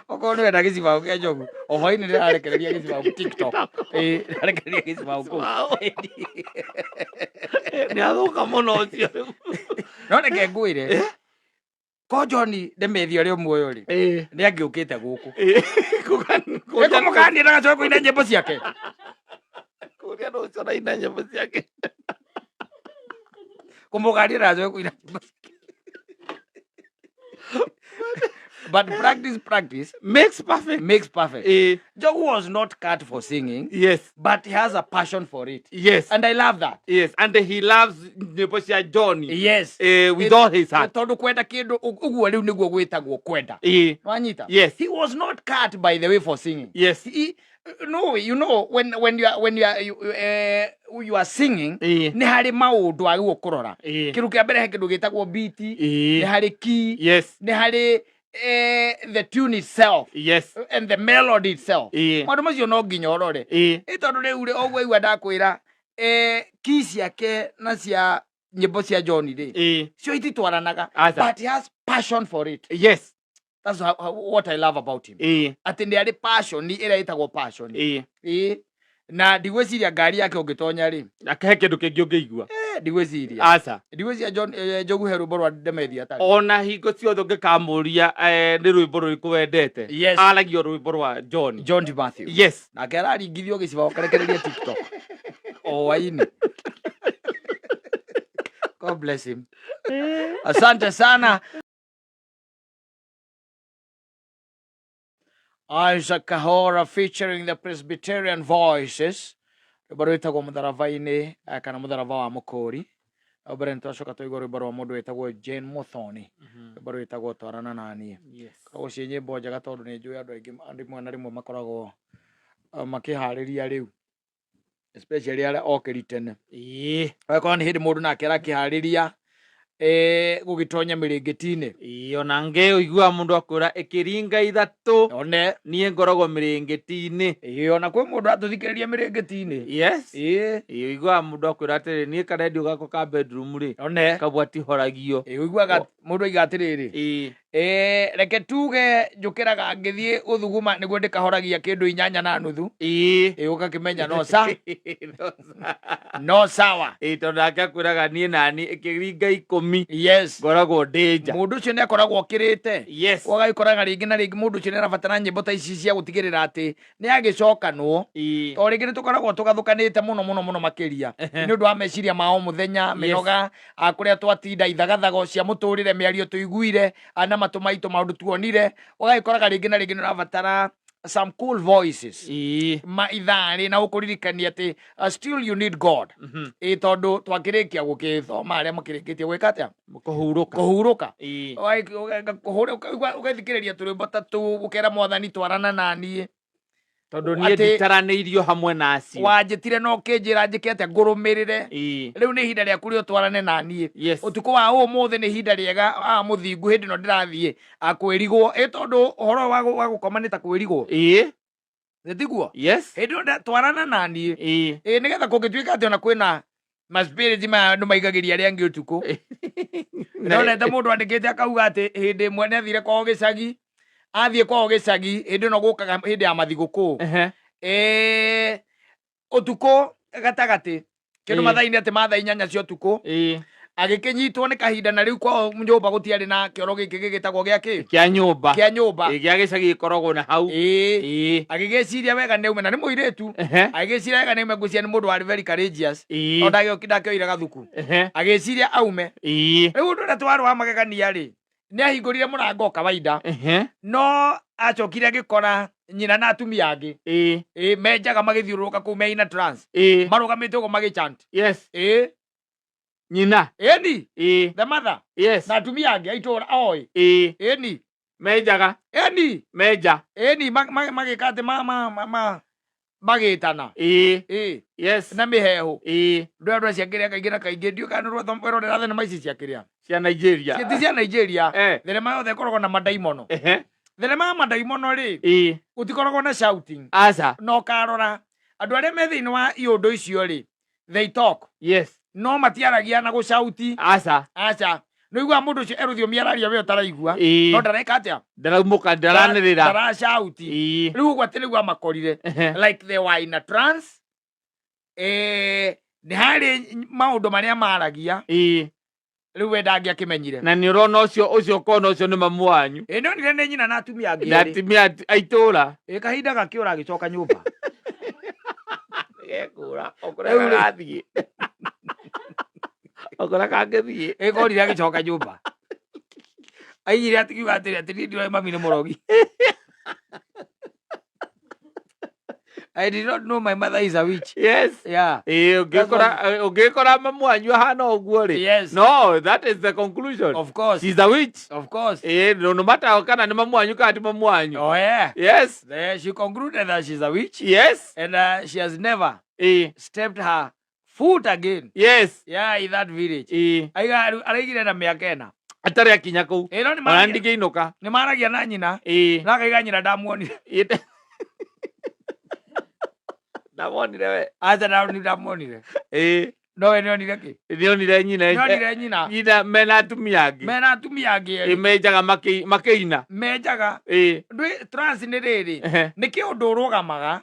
Okorwo nĩ wenda gĩcibaũ kĩa Njogu, o hwainĩ nĩ ũrarekereria gĩcibaũ TikTok. Ĩĩ, ũrarekereria gĩcibaũ kũu. Nĩ athũka mũno ũcio rĩu. No reke ngwĩre, ko John Demethi ũrĩa muoyo rĩ, nĩ angĩũkĩte gũkũ. Ĩkũmũkania ndagacoke kũina nyĩmbo ciake. Kũrĩa no ũcio araina nyĩmbo ciake. Kũmũkania ndagacoke kũina nyĩmbo ciake. But practice, practice Makes perfect. Makes perfect. Njogu was not cut for singing, but he has a passion for it, and I love that. Yes, and he loves nyĩmbo cia John with all his heart. Tondu kwenda kindu uguo riu niguo gwitagwo kwenda. Wanyita? Yes. He was not cut, by the way, for singing. He, no, you know, when you are singing, nĩ harĩ maũndũ agĩrĩirwo kũrora. Kĩndũ kĩa mbere, he kĩndũ gĩtagwo beat, nĩ harĩ key, nĩ harĩ the tune itself and the melody itself. Maũndũ macio no nginya ũrore. Ĩ tondũ rĩu rĩ, ũguo igua ndakwĩra, key ciake na cia nyĩmbo cia John rĩ, cio ititwaranaga. Aca. But he has passion for it. That's what I love about him, atĩ nĩ arĩ passion ĩrĩa ĩtagwo passion. Ĩ na ndigwĩciria ngari yake ũngĩtonya rĩ, Akahe kĩndũ kĩngĩ ũngĩigua. Ndigwĩciria Aca. Ndigwĩciria John, Njogu he rwĩmbo rwa Demethi atarĩ. Ona hingo ciothe ũngĩkamũria nĩ rwĩmbo rũrĩkũ wendete, aragia rwĩmbo rwa John. John T. Matthew. Nake araringithio gĩcibaũ karekereria TikTok o waini. God bless him. Asante sana. Isaac Kahora featuring the Presbyterian Voices, rwĩmbo rwĩtagwo Mũtharaba-inĩ, kana Mũtharaba wa Mũkũri. Hau mbere nĩtwacoka twaigua rwĩmbo rwa mũndũ wĩtagwo Jane Muthoni, rwĩmbo rwĩtagwo Twarana Naniĩ. Koragwo ciĩ nyĩmbo njega tondũ nĩ njũĩ andũ aingĩ rĩmwe na rĩmwe makoragwo makĩharĩria rĩu, especially arĩa okĩri tene. Agĩkorwo nĩ hĩndĩ mũndũ nake arakĩharĩria gũgĩtonya mĩrĩngĩti-inĩ. Ĩĩ, ona ngĩ ũiguaga mũndũ akwĩra ĩkĩringa 3 one niĩ ngoragwo mĩrĩngĩti-inĩ. Ĩĩ, ona kwĩ mũndũ atũthikĩrĩria mĩrĩngĩti-inĩ. Ĩĩ, ũiguaga mũndũ akwĩra atĩrĩ, niĩ karendio gakwa ka bedroom rĩ, one kabwa tihoragio. Ĩĩ, ũiguaga mũndũ aiga atĩrĩrĩ, reke tuge njũkĩraga ngĩthiĩ gũthuguma nĩguo ndĩkahoragia kĩndũ 8:30. Ĩĩ, ũgakĩmenya no sa no sawa. Ĩĩ, tondũ nake akwĩraga niĩ nani ĩkĩringa 10 ngoragwo ndĩ nja. Mũndũ ũcio nĩ akoragwo okĩrĩte. Ũgagĩkoraga rĩngĩ na rĩngĩ mũndũ ũcio nĩ arabatara nyĩmbo ta ici cia gũtigĩrĩra atĩ nĩ agĩcokanwo, to rĩngĩ nĩ tũkoragwo tũgathũkanĩte mũno mũno mũno makĩria nĩ ũndũ wa meciria ma o mũthenya, mĩnoga, kũrĩa twatinda, ithagathago cia mũtũrĩre, mĩario tũiguire na matũ maitũ, maũndũ tuonire. Ũgagĩkoraga rĩngĩ na rĩngĩ nĩ ũrabatara some cool voices ma ithaa na gũkũririkania atĩ still you need God. Ĩ tondũ twakĩrĩkia gũkĩthoma arĩa makĩrĩkĩtie gwĩka atĩa? Kũhurũka. Kũhurũka. Ũgathikĩrĩria tũrwĩmbo ta tũu, ũkera Mwathani twarana naniĩ. Tondũ niĩ nditaranĩirio hamwe na acio. Wanjĩtire na ũkĩnjĩra njĩke atĩa? Ngũrũmĩrĩre. Rĩu nĩ ihinda rĩaku rĩ ũtwarane naniĩ. Ũtukũ wa ũmũthĩ nĩ ihinda rĩega a mũthingu hĩndĩ ĩno ndĩrathiĩ kwĩrigwo, ĩ tondũ ũhoro wa gũkoma nĩ ta kwĩrigwo. Nĩ tiguo? Hĩndĩ ĩyo twarana naniĩ. Ĩ nĩgetha kũngĩtuĩka atĩ ona kwĩna maspiriti maya andũ maigagĩria arĩa angĩ ũtukũ. Ndonete mũndũ andĩkĩte akauga atĩ hĩndĩ ĩmwe nĩ athire kwao gĩcagi, athiĩ kwao gĩcagi hĩndĩ ĩno gũkaga hĩndĩ ya mathigũkũ, ũtukũ gatagatĩ kĩndũ mathaa-inĩ atĩ ma thaa 8 cia ũtukũ, agĩkĩnyitwo nĩ kahinda, na rĩu kwao nyũmba gũtiarĩ na kĩoro gĩkĩ gĩgĩtagwo gĩa kĩ? Kĩa nyũmba. Kĩa nyũmba. Gĩa gĩcagi gĩkoragwo na hau. Agĩgĩciria wega nĩ aume, na nĩ mũirĩtu. Agĩgĩciria wega nĩ aume, ngwĩciria nĩ mũndũ warĩ very courageous. No ndakĩoire gathuku. Agĩciria aume. Rĩu ũndũ ũrĩa twarĩ wa magegania rĩ, nĩ ahingũrire mũrango o kawaida, no acokire agĩkora nyina na atumia angĩ menjaga magĩthiũrũrũka kũu me in a trance, marũgamĩte ũguo magĩchant. Nyina. Ĩni. The mother na atumia angĩ a itũũra oĩ. Ĩni. Menjaga. Ĩni. Menja. Ĩni, magĩka atĩ magĩtana. Na mĩhehu. Ndũ andũ acio akĩrĩa kaingĩ na kaingĩ, ndiũ kana wĩrorera thenema ici cia kĩrĩa Cia Nigeria. Ti cia Nigeria. Thenema yothe ĩkoragwo na mandaimono. Thenema ya mandaimono rĩ, gũtikoragwo na shouting. Aca. Na ũkarora andũ arĩa me thĩinĩ wa iũndũ icio rĩ, they talk, no matiaragia na gũcauti. Aca. Aca, nĩ ũiguaga mũndũ ũcio erũthiomi araria we ũtaraigua, no ndareka atĩa? Ndaraumũka, ndaranĩrĩra. Ndaracauti. Rĩu ũguo atĩ nĩguo amakorire like they were in a trance. Nĩ harĩ maũndũ marĩa maragia, rĩu we ndangĩakĩmenyire. Na nĩ ũrona ũcio ũcio ũkona ũcio nĩ mamu wanyu. Ĩ nĩonire nĩ nyina na atumia angĩ Na erĩ. atumia a itũũra. Ĩ kahinda gakĩũra agĩcoka nyũmba. Gekũra okũrĩa Rĩu rĩ- karathiĩ, okũrĩa kangĩthiĩ. Ĩ korire agĩcoka nyũmba. Aigire atikiuga atĩrĩ atĩ niĩ ndiroĩ mami nĩ mũrogi. I did not know my mother is a witch. Yes. Yeah. Ĩĩ, ũngĩkora ũngĩkora mamu wanyu ahana ũguo rĩ, Yes. no, that is the conclusion. Of course. She's a witch. Of course. Ĩĩ, no matter kana nĩ mamu wanyu kana ti mamu wanyu. Oh yeah. Yes. There she concluded that she's a witch. Yes. And she has never Ĩĩ. stepped her foot again. Yes. Yeah, in that village. Ĩĩ. Aiga araigire na mĩaka ĩna. Atarĩ akinya kũu. Ĩno nĩ Ona maragia ndingĩinũka. nĩ maragia na nyina. Ĩĩ. Na akaiga nyina ndamuonire. Ĩĩ. Ndamuonire we. Aca ndamuonire. Ĩĩ. No we nĩonire kĩ? Nĩonire nyina. Nĩonire nyina. Nyina mena atumia angĩ. Mena atumia angĩ Ĩĩ, erĩ. menjaga makĩina. Menjaga. Ĩĩ. Ndwĩ trance nĩ rĩrĩ. Ehe. Nĩ kĩũndũ ũrũgamaga.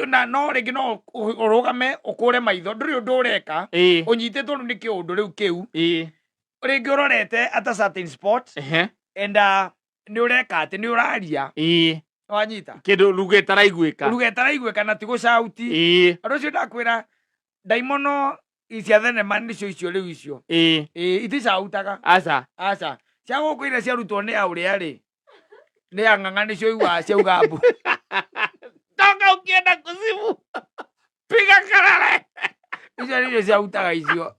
Na no rĩngĩ no ũrũgame ũkũre maitho ndũrĩ ũndũ ũreka. Ĩĩ. Ũnyitĩtwo rĩu nĩ kĩũndũ rĩu kĩu. Ĩĩ. Rĩngĩ ũrorete at a certain spot. Ehe. And nĩ ũreka atĩ nĩ ũraria. Ĩĩ. Wanyita. Kĩndũ ruga ĩtaraiguĩka. Ruga ĩtaraiguĩka na ti gũcauti. Ĩĩ. Andũ acio ndakwĩra ndaimono cia thenema nĩcio icio rĩu icio. Ĩĩ. Ĩĩ iticautaga. Aca. Aca. Cia gũkũ iria ciarutwo nĩ aũrĩa rĩ. Nĩ ang'ang'a nĩcio iguaga ciauga mbu. Toka ukienda kuzimu. Piga kelele. Icio nĩcio ciautaga icio.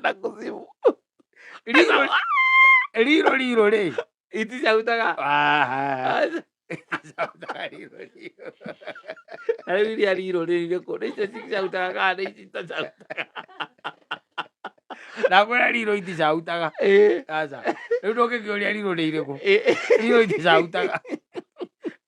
Na kuzimu. Riro riro riro rĩ. Iticautaga. Aha. Aca. Iticautaga riro riro. Na rĩu iria riro rĩ rĩrĩkũ? Nĩ icio cicautaga kana nĩ ici itacautaga? Ndakwĩra riro iticautaga. Ĩĩ. Aca. Rĩu ndũngĩkĩũria riro nĩ irĩkũ. Ĩĩ. Riro iticautaga.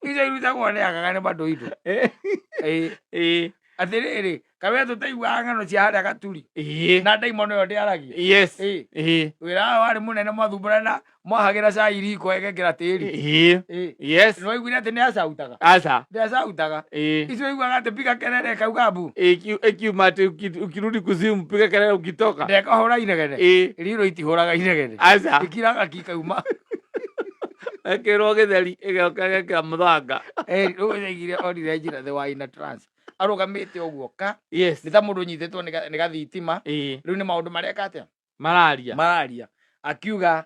Icio irutagwo nĩ ang'ang'a nĩ mandũ itũ. Ĩĩ. Ĩĩ. Atĩrĩrĩ, kawe tũtaiguaga ng'ano cia harĩa gaturi. Ĩĩ. Na ndaimono ĩyo ndĩaragia. Yes. Ĩĩ. Ĩĩ. Wĩra wao warĩ mũnene mwathumbũrana mwahagĩra cai riko ĩgekĩra tĩri. Ĩĩ. Ĩĩ. Yes. Nĩwaiguire atĩ nĩacautaga? Aca. Ndĩacautaga. Ĩĩ. Icio iguaga atĩ piga kelele kauga mbu. Ĩkiuma atĩ ukirudi kuzimu piga kelele ukitoka. Ndekahũra inegene. Ĩĩ. Riro itihũraga inegene. Aca. Ikiraga kikauma. Ĩkĩrwo gĩtheri ĩgoka ĩgekĩra mũthanga. Ĩĩ, rĩu nĩaigire onire njĩra the were in a trance. Arũgamĩte ũguo ka. Yes. Nĩ ta mũndũ ũnyitĩtwo nĩ gathitima. Ĩĩ. Rĩu nĩ maũndũ mareka atĩa? Mararia. Mararia. Akiuga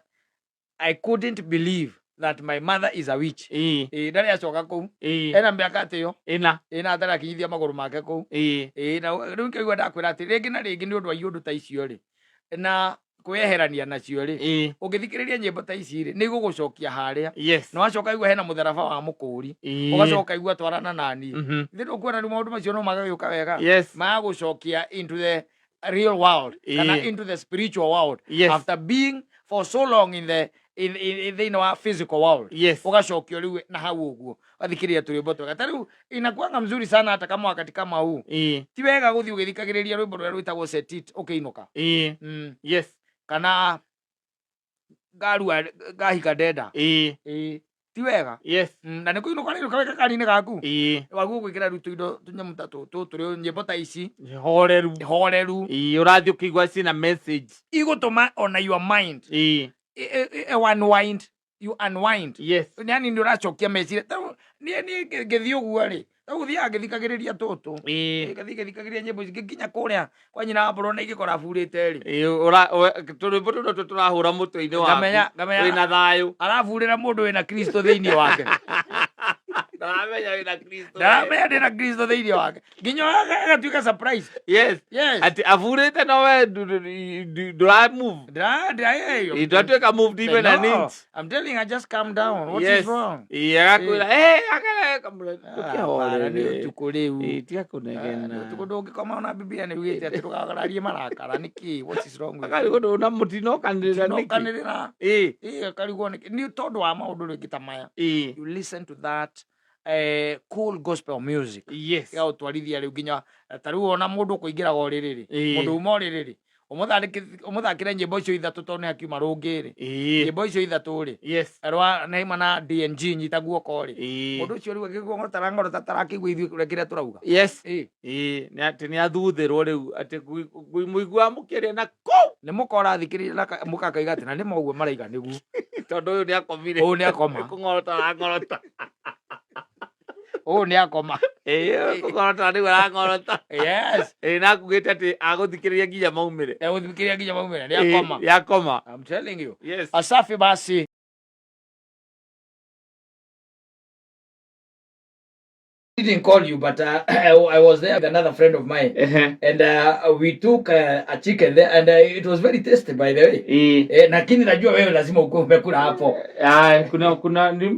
I couldn't believe that my mother is a witch. Ĩĩ. Ĩĩ, ndarĩ acoka kũu. Ĩĩ. Ena mĩaka atĩyo. Ĩna. Ĩĩ, na atarĩ akinyithia magũrũ make kũu. Ĩĩ. Ĩĩ, na rĩu ngĩigua ndakwĩra atĩ rĩngĩ na rĩngĩ nĩ ũndũ wa iũndũ ta icio rĩ, na kwĩyeherania nacio rĩ, Ĩĩ. ũngĩthikĩrĩria nyĩmbo ta ici rĩ, nĩ igũgũcokia harĩa. Yes. Na wacoka igua hena mũtharaba wa mũkũri. Ĩĩ. Ũgacoka igua twarana naniĩ. Mhm. Ithe ndũkuona rĩu maũndũ macio no magagĩũka wega. Yes. Magagũcokia into the real world kana Ĩĩ. into the spiritual world. Yes. After being for so long in the in in thĩinĩ wa physical world. Yes. Ũgacokio rĩu na hau ũguo. Ũgathikĩrĩria tũrwĩmbo twega. Ta rĩu inakuanga mzuri sana hata kama wakati kama huu. Ĩĩ. Ti wega gũthiĩ ũgĩthikagĩrĩria rwĩmbo rũrĩa rwĩtagwo Set It ũkĩinũka. Ĩĩ. Yes. Kana ngarua ngahika ndenda. Ĩĩ. Ĩĩ. Ti wega. Yes. Na nĩ kũinũka rĩinũka wĩ gakari-inĩ gaku. Ĩĩ. Waguo gwĩkĩra rĩu tũindo tũnyamũ ta tũtũ tũrĩ nyĩmbo ta ici. Horeru. Horeru. Ĩĩ, ũrathiĩ ũkĩigua ciĩna message. Igũtũma ona your mind. Ĩĩ. Unwind. You unwind. Yes. Yani nĩ ũracokia meciria. Ta rĩu niĩ ngĩthiĩ ũguo rĩ, ta rĩu thiaga ngĩthikagĩrĩria tũtũ. Ĩĩ. Ngathiĩ ngĩthikagĩrĩria nyĩmbo ici ngĩkinya kũrĩa kwa nyina wa Mbũrũ na ingĩkora aburĩte rĩ. Ĩĩ, tũrwĩmbo tũu nĩtuo tũrahũra mũtwe-inĩ waku. Ngamenya, ngamenya. Wĩna thayũ. Araburĩra mũndũ wĩna Kristo thĩinĩ wake. Ndaramenya wĩna Kristo. Ndaramenya ndĩna Kristo thĩinĩ wake. Nginya agatuĩka surprise. Yes. Yes. Atĩ aburĩte no we ndũra move. Ndĩra Ndwatuĩka moved even an No, inch. I'm telling her just calm down. What Yes. is wrong? Ĩĩ, agakwĩra, "Eh, akara, Hapana, nĩ ũtukũ rĩu. Ĩĩ, tiga kũnegena. Nĩ ũtukũ ndũngĩkoma ona Biblia nĩ yugĩte atĩ ndũgakararie marakara nĩkĩ? What is wrong with you? Akarigwo ndũna mũtino ũkanĩrĩra nĩkĩ? Ũkanĩrĩra. Ĩĩ. Ĩĩ, akarigwo nĩkĩ? Nĩ tondũ wa maũndũ rĩngĩ ta maya. Ĩĩ. You listen to that cool gospel music. Yes. Ĩgagũtwarithia rĩu nginya ta rĩu ona mũndũ ũkũingĩraga ũrĩrĩ rĩ, Ĩĩ. mũndũ uma ũrĩrĩ rĩ, ũmũthakĩre nyĩmbo icio ithatũ tondũ nĩ hakiuma rũngĩ rĩ. Ĩĩ. Nyĩmbo icio ithatũ rĩ, Yes. rwa Neema na DNG nyita guoko rĩ. Ĩĩ. Mũndũ ũcio rĩu akĩgũng'otara ng'orota tarakĩigua ithuĩ kĩrĩa kĩrĩa tũrauga. Yes. Ĩĩ. Ĩĩ, nĩ atĩ nĩ athuthĩrwo rĩu atĩ mũiguaga mũkĩaria na kũu. Nĩ mũka ũrathikĩrĩria na mũka akauga atĩ na nĩ ma ũguo maraiga nĩguo. Tondũ ũyũ nĩ akomire. Ũyũ nĩ akoma. Kũng'orota arang'orota. Ũyũ nĩ akoma. Ĩĩ, kũng'orota nĩguo arang'orota. Yes. Ĩĩ, na akugĩte atĩ agũthikĩrĩria nginya maumĩre. Egũthikĩrĩria nginya maumĩre, nĩ Ĩĩ, akoma. nĩ akoma. I'm telling you. Yes. Asafi basi. Didn't call you, but I was there with another friend of mine, Ehe. and we took a chicken there, and it was very tasty, by the way. Ĩĩ. Eh, lakini najua wewe lazima ukuwe umekula hapo. Ah, kuna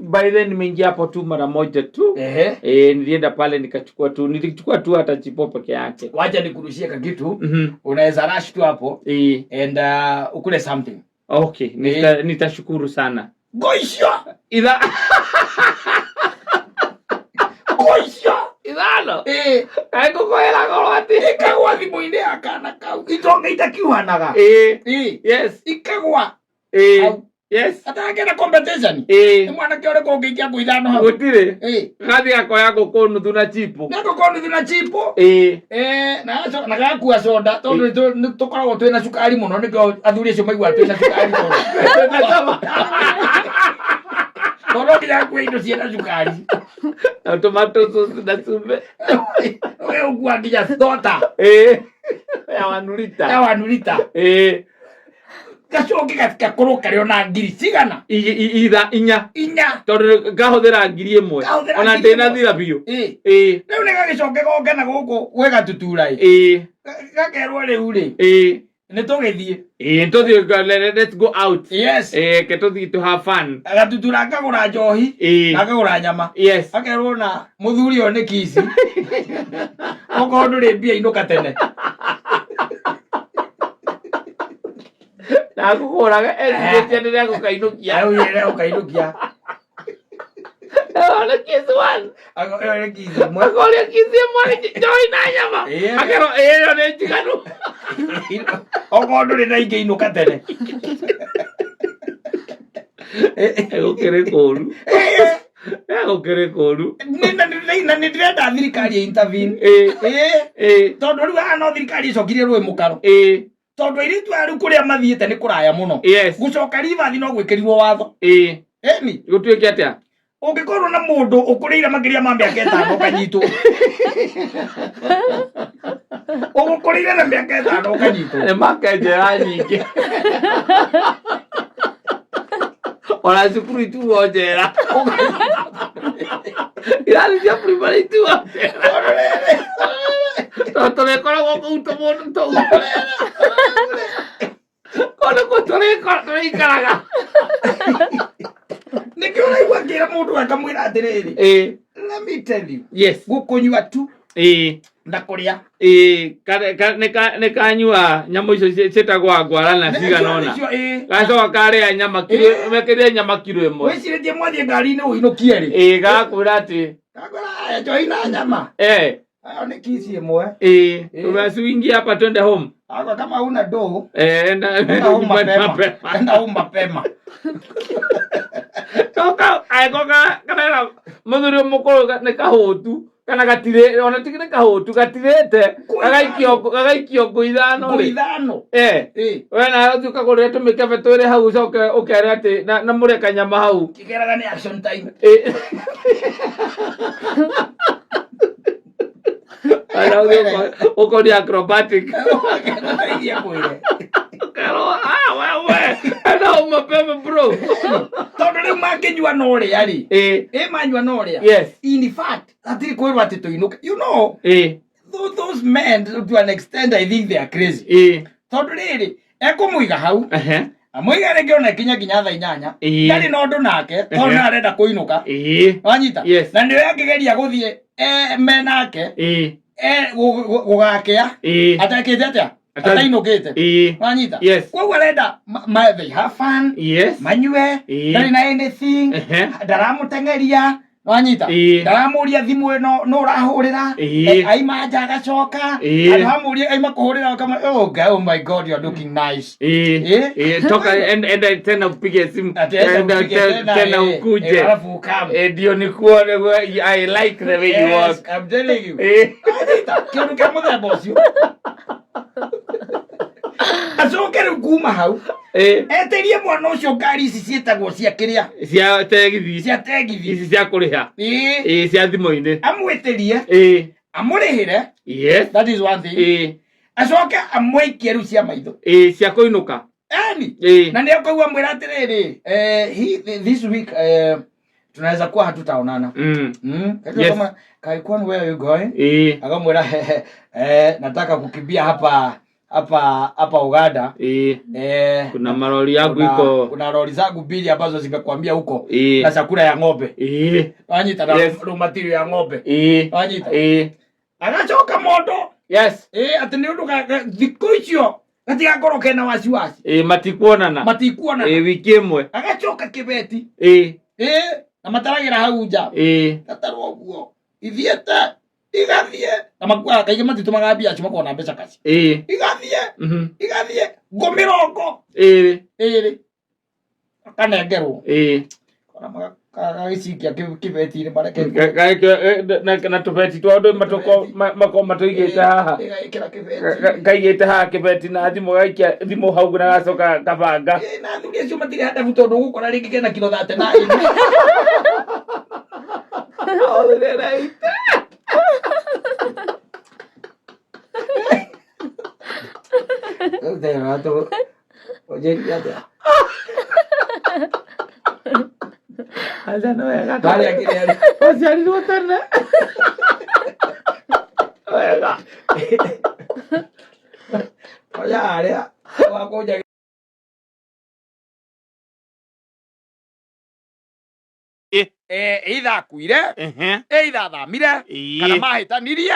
by then nimeingia hapo tu mara moja tu. Ehe. Eh, nilienda pale nikachukua tu, nilichukua tu hata chipo peke yake. Wacha nikurushie kakitu, unaweza rush tu hapo Ĩĩ. and ukule something. Okay, nitashukuru sana. Goisha! Itha Goisha! ithano. Eh, Kaĩ ngũkũhera goro atĩ. ikagwa thimũ-inĩ ya kana kau. Itonga itakiuhanaga. Ĩĩ. Eh, Yes. ikagwa. Ĩĩ. Hau. Yes. Atangĩenda competition. Nĩ Ĩĩ. mwanake ũrĩkũ ũngĩikia ngũ ithano hau? Gũtirĩ. Eh, Gathiĩ gakoya ngũkũ nuthu na chipo. nĩ ngũkũ nuthu na chipo. Ĩĩ. Eh, na gacoka na gakua soda tondũ nĩ tũkoragwo twĩna cukari mũno nĩkĩo athuri acio maiguaga twĩna cukari tondũ Na cama. tondũ no nginya akue indo ciĩna cukari. Na tomato sauce na cumbĩ. We ũkua nginya soda Ĩĩ. Ya wanurita. ya wanurita. Ĩĩ. Gacoke gakorwo karĩ ona ngiri cigana Itha inya. inya. Tondũ ngahũthĩra 1000. Ngahũthĩra Ona ngiri ĩmwe. ndĩnathira biũ. Ĩĩ. Ĩĩ. Rĩu nĩ gagĩcoke goke na gũkũ gwĩ gatutura ĩ. Ĩĩ. Gakerwo rĩu rĩ Ĩĩ. nĩ tũgĩthiĩ. Ĩĩ, tũthiĩ, let's go out. Yes. Ĩĩ, ke tũthiĩ to have fun. Gatutura akagũra njohi Ĩĩ. na akagũra nyama. Yes. Akerwo na mũthuri ũyũ nĩ kici. Okorwo ndũrĩ mbia inũka tene. Na akũhũraga ecirĩtie rĩrĩa agũkainũkia. Augire ũkainũkia. Ĩyo nĩ kiss one. Ĩyo nĩ kici ĩmwe. Akoria kiss ĩmwe nĩ njohi na nyama. Ĩĩ. Akerwo ĩĩ ĩyo nĩ njiganu. Okorwo ndũrĩ na ingĩ inũka tene. Gũkĩrĩ kũũru. Gũkĩrĩ kũũru. Na nĩ ndĩrenda thirikari ĩ intervene. Ĩĩ. Ĩĩ. Ĩĩ. Tondũ rĩu haha no thirikari ĩcokirie rũĩ mũkaro. Ĩĩ. Tondũ airĩtu aya rĩu kũrĩa mathiĩte nĩ kũraya mũno. Yes. Gũcoka ribathi no gwĩkĩrirwo watho. Ĩĩ. Ĩni. Gũtuĩke atĩa? Ũngĩkorwo na mũndũ ũkũrĩire makĩria ma mĩaka ĩtano ũkanyitwo. Ũgũkũrĩire na mĩaka ĩtano ũkanyitwo. Nĩ makenjera nyingĩ. Ona cukuru ituo njera. Irathi cia primary ituo njera. Tondũ tũrĩkoragwo kũu tũmũndũ tũu. Kũu nĩkuo tũrĩikaraga. Nĩkĩo ũraigua ngĩra mũndũ akamwĩra atĩrĩrĩ. Ĩĩ. Let me tell you. Yes. Gũkũnyua tu Ĩĩ. na kũrĩa. Ĩĩ. Nĩ kanyua nyamũ icio ciĩtagwo ngwarana cigana ũna. Nĩcio, ĩĩ. Gacoka karĩa nyama kiro, Ĩĩ. mekĩrire nyama kiro ĩmwe. Wĩcirĩtie mwathiĩ ngari-inĩ ũinũkie rĩ. Ĩĩ, gagakwĩra atĩ Gakora aya njohi na nyama. eh Ayo nĩ kici ĩmwe. eh Ĩĩ. usiingie hapa twende home. Agwa kama una do Eh, enda enda home nyumbani mapema. mapema. Enda home mapema. Coka aiko ka karera muthuri mukuru nĩ kahũtu kana gatirĩ ona ti nĩ kahũtu gatirĩte gagaikio ngũ ithano Ngũ rĩ. ithano. Eh. Ĩĩ. We nawe ũthiĩ ũkagũrĩre tũmĩkebe twĩrĩ hau ũcoke ũkere atĩ na mũrĩe kanyama hau. Kĩgeraga nĩ action time. Eh. Ona ũthiĩ ũkoria acrobatic. Ndeithie kwĩre. Ũkerwo, "Ah, wewe, enda home mapema bro." Tondũ rĩu mangĩnyua na ũrĩa rĩ. Eh. Ĩ manyua na ũrĩa. Yes. In fact, hatirĩ kwĩrwo atĩ tũinũke. You know, Eh. those men to an extent I think they are crazy. Eh. Tondũ rĩrĩ, ekũmũiga hau, Ehe. amũiga rĩngĩ ona ikinya nginya thaa inyanya. Ĩĩ. Ndarĩ na ũndũ nake, tondũ Ehe. nĩ arenda kũinũka. Eh. Wanyita? Yes. Na nĩwe angĩgeria gũthiĩ me nake, Eh. gũgakĩa, Eh. atekĩte atĩa? Atainũkĩte. Eh. Wanyita? Yes. Koguo arenda they have fun, Yes. manyue, Ĩĩ. ndarĩ na anything, Ehe. ndaramũteng'eria, wanyita? Ĩĩ. Ndaramũria thimũ ĩno nũ ũrahũrĩra, Ĩĩ. Aima nja agacoka, Ĩĩ. andũ amũrie aima kũhũrĩra akama, oh, God, oh my God, you are looking nice. Eh. Eh? Eh, toka enda tena upige simu. Ati enda Enda upige tena, tena ukuje. alafu ukame. Eh, ndio nikuone I like the way you Yes, walk. I'm telling you. Eh. Wanyita? Kĩndũ kĩa mũthemba ũcio. Acoke rĩu kuma hau, Etĩrie mwana ũcio ngari ici ciĩtagwo cia kĩrĩa? Cia tegithi. Cia tegithi. Ici cia kũrĩha. Ĩĩ. Ĩĩ, cia thimũ-inĩ. Amwĩtĩrie, amũrĩhĩre. That is one thing. Acoke amũikie rĩu cia maitho. Ĩĩ, cia kũinũka. Yani na nĩ akauga mwĩra atĩrĩrĩ, this week tunaweza kuwa hatutaonana. Yes. Kama Kaikwan, where are you going? Akamwĩra, nataka kukimbia hapa hapa hapa Uganda. Kuna marori yangu iko. Kuna lori zangu mbili ambazo zimekwamia huko na chakula ya ng'ombe. Wanyita na raw material ya ng'ombe. Wanyita. Agacoka mondo. Atĩ nĩ ũndũ thikũ icio gatigakorwo kena wasiwasi. Matikuonana. Matikuonana. Wiki ĩmwe. Agacoka kĩbeti. Na mataragĩra hau nja. Gatarwo ũguo. Ithiĩte igathiĩ na makuaga kaingĩ matitũmaga mbia acio makoragwo na mbeca kaci. Igathiĩ. Igathiĩ ngũ mĩrongo ĩrĩ akanengerwo. Ona gagĩcikia kĩbeti-inĩ mareke. Na tũbeti twa andũ makorwo matũigĩte haha. Ĩgekĩra kĩbeti. Kaigĩte haha kĩbeti na thimũ gaikia thimũ hau na gacoka kabanga. Na athuri acio matirĩ handabu tondũ ũgũkora rĩngĩ kena kilo 39. Aca nĩ wega. Harĩa kĩrĩa rĩ. Waciarirwo tene. Wega. Oya harĩa wakũnja. Either akuire, either athamire, kana mahĩtanirie.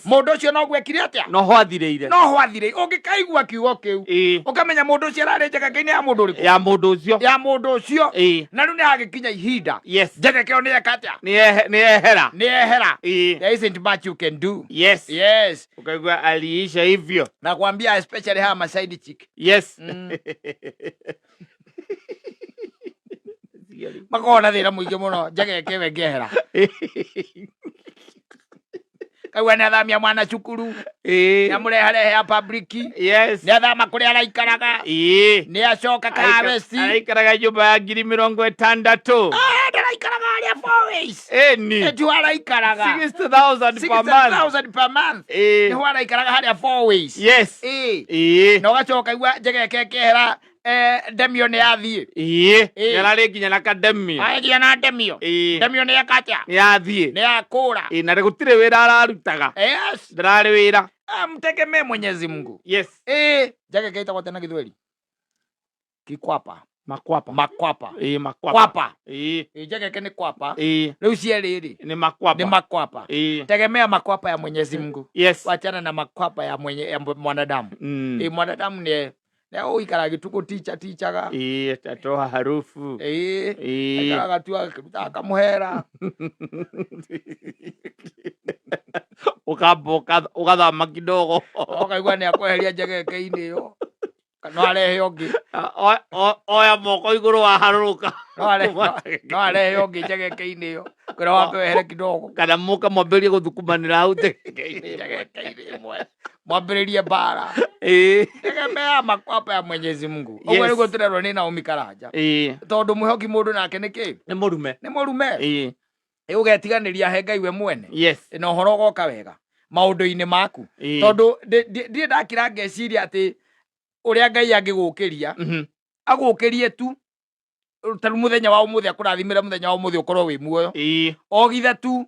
Mũndũ ũcio no gwekire atĩa? No hwathirĩire. No hwathirĩire. Ũngĩkaigua kiugo kĩu, ũkamenya mũndũ ũcio ararĩ njegeke-inĩ ya mũndũ ũrĩkũ? Ya mũndũ ũcio. Ya mũndũ ũcio. Na rĩu nĩ hagĩkinya ihinda. Njegeke ĩyo nĩ eka atĩa? Nĩ yehera. Nĩ yehera. There isn't much you can do. Yes. Ukaigua aliisha hivyo. Nakwambia especially hawa maside chick. Makoragwo na thĩna mũingĩ mũno njegeke ĩyo ĩngĩehera. Kaigua nĩ athamia mwana cukuru. Nĩ amũreharehe ya public. Nĩ athama kũrĩa araikaraga. Nĩ acoka Karesi. Araikaraga nyũmba ya 60,000. Ndaraikaraga harĩa Four Ways. Ĩni. Ĩtio araikaraga. 60,000 per month. 60,000 per month. Nĩho araikaraga harĩa Four Ways. Na ũgacoka igua njegeke ĩkehera, ndemio nĩ yathiĩ. Nĩ ararĩ nginya na kademio. Arĩ na ndemio. Ndemio nĩ yeka atĩa? Nĩ yathiĩ. Nĩ yakũra. Na gũtirĩ wĩra ararutaga. Ndararĩ wĩra. Mtegemee Mwenyezi Mungu. Njegeke ĩtagwo atĩa na Gĩthweri? Kikwapa. Makwapa. Makwapa. Makwapa. Kwapa. Njegeke nĩ kwapa. Rĩu cierĩ rĩ? Nĩ makwapa. Nĩ makwapa. Tegemea makwapa ya Mwenyezi Mungu. Wachana na makwapa ya mwenye, ya mwanadamu. Mwanadamu nĩ nĩ ũikaraga gĩtukũ ticha tichaga. Atatoa harufu. Aikaraga tu akĩrutaga kamũhera. Ũkamba ũgathama kidogo. Ũkaigua nĩ akweheria njegeke-inĩ ĩyo. No arehe ũngĩ. Oya moko igũrũ wa harũrũka. No arehe ũngĩ njegeke-inĩ ĩyo. Kwĩra wambe wehere kidogo. Kana mũka mwambĩrĩrie gũthukumanĩra hau njegeke-inĩ. Njegeke-inĩ ĩmwe. Mwambĩrĩrie mbara. Tegemea makwapa ya Mwenyezi Mungu. Ũguo nĩguo tũrerwo nĩ Naomi Karanja. Tondũ mwĩhoki mũndũ nake nĩ kĩ? Nĩ mũrume. Nĩ mũrume. Ũgetiganĩria he Ngai we mwene. Na ũhoro ũgoka wega maũndũ-inĩ maku. Tondũ ndirĩ ndakira ngeciria atĩ ũrĩa Ngai angĩgũkĩria, agũkĩrie tu ta rĩu mũthenya wa ũmũthĩ akũrathimĩre mũthenya wa ũmũthĩ ũkorwo wĩ muoyo. Ogithe tu,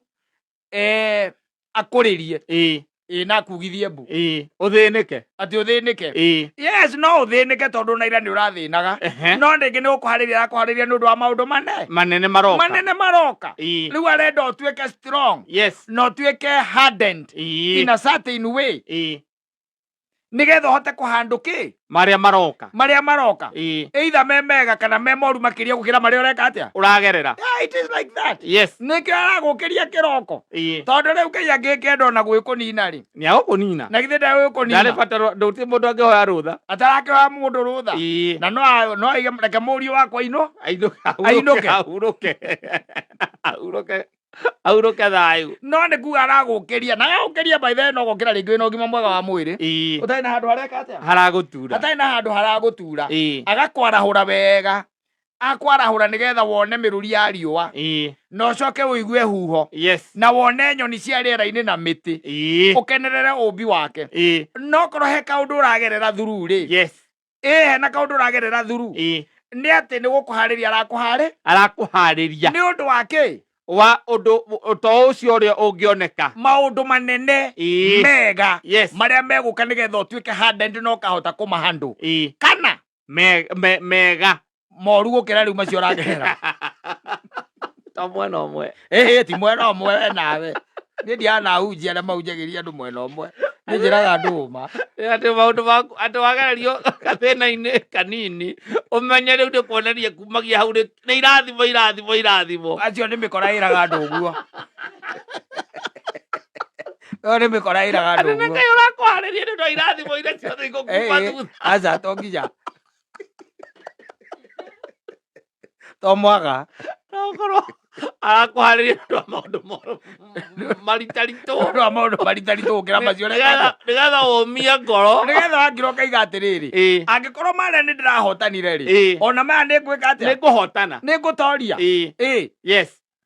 akũrĩrie. Na akugithie mbu. Ũthĩnĩke. Atĩ ũthĩnĩke. Yes, no ũthĩnĩke tondũ na ira nĩ ũrathĩnaga. No rĩngĩ nĩ ũkũharĩria, arakũharĩria nĩ ũndũ wa maũndũ mane. Manene maroka. Manene maroka. Rĩu arenda ũtuĩke strong. Na ũtuĩke hardened. In a certain way. Nĩgetha ũhote kũhandũ kĩ? Marĩa maroka. Marĩa maroka. Either me mega kana me moru makĩria gũkĩra marĩa ũreka atĩa? Ũragerera. Yeah, it is like that. Nĩkĩo aragũkĩria kĩroko. Tondũ rĩu Ngai angĩkĩenda ona gwĩkũnina rĩ. Nĩ agũkũnina. Na githĩ ndegũkũnina? Ndarĩ bata ndũtirĩ mũndũ angĩhoya rũtha. Atarakĩhoya mũndũ rũtha. Na no aige reke mũriũ wakwa ainũke. Ainũke. Ainũke. Ahurũke. Ahurũke. Ahurũke thayũ. No nĩ kuga aragũkĩria na agũkĩria by the way, no gũkĩra rĩngĩ wĩna ũgima mwega wa mwĩrĩ ũtarĩ na handũ hareka atĩa, Haragũtura. hatarĩ na handũ haragũtura, agakwarahũra wega, akwarahũra nĩgetha wone mĩrũri ya riũa na ũcoke ũigue huho na wone nyoni cia rĩera-inĩ na mĩtĩ, ũkenerere ũmbi wake. No korwo he kaũndũ ũragerera thuru rĩ, ĩ hena kaũndũ ũragerera thuru, nĩ atĩ nĩ gũkũharĩria arakũharĩ Arakũharĩria nĩ ũndũ wa kĩ? Wa ũndũ to ũcio ũrĩa ũngĩoneka. Maũndũ manene mega marĩa megũka nĩgetha ũtuĩke hardened na ũkahota kũmahandle, kana Mega moru gũkĩra rĩu macio ũragerera. To mwena ũmwe. Ĩhĩ, ti mwena ũmwe we nawe. Niĩ ndianahunjia arĩa mahunjagĩria andũ mwena ũmwe, niĩ njĩraga andũ ũma. Atĩ maũndũ maku atĩ wagererio gathĩna-inĩ kanini, ũmenye rĩu nĩ kuonania kumagia hau nĩ irathimo, irathimo, irathimo. Acio nĩ mĩkora ĩraga andũ ũguo. Ĩyo nĩ mĩkora ĩraga andũ Atĩ nĩ ũguo. Ngai ũrakũharĩria nĩ ũndũ wa irathimo iria ciothe igũkuma thutha. Aca, to nginya, to mwaga. No ũkorwo arakũharĩria nĩ ũndũ wa maũndũ moru maritaritũ. Ũndũ wa maũndũ maritaritũ gũkĩra macio ũreka atĩa? Nĩgetha ũmie ngoro. Nĩgetha wangira ũkaiga atĩrĩrĩ, angĩkorwo marĩa nĩ ndĩrahotanire rĩ, ona maya nĩ ngwĩka Nĩ atĩa? ngũhotana. Nĩ ngũtoria.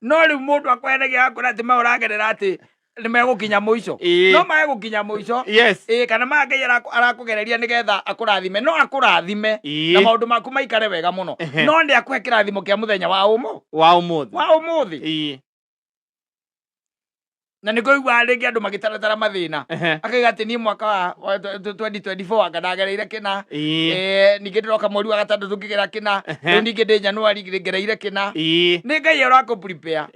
No rĩu mũndũ akweheregia agakwĩra atĩ maya ũragerera atĩ nĩ megũkinya mũico. No megũkinya mũico. Ĩĩ, kana maya Ngai arakũgereria nĩgetha akũrathime, no akũrathime na maũndũ maku maikare wega mũno. No nĩ akũhe kĩrathimo kĩa mũthenya wa ũmũ Wa ũmũthĩ. Wa ũmũthĩ. Na nĩ kũiguaga rĩngĩ andũ magĩtaratara mathĩna, akaiga atĩ niĩ mwaka wa 2024 anga ndagereire kĩna. Ningĩ ndĩroka mweri wa gatandatũ ngĩgera kĩna. Rĩu ningĩ ndĩ Januari ngereire kĩna. Nĩ Ngai ũrakũ prepare.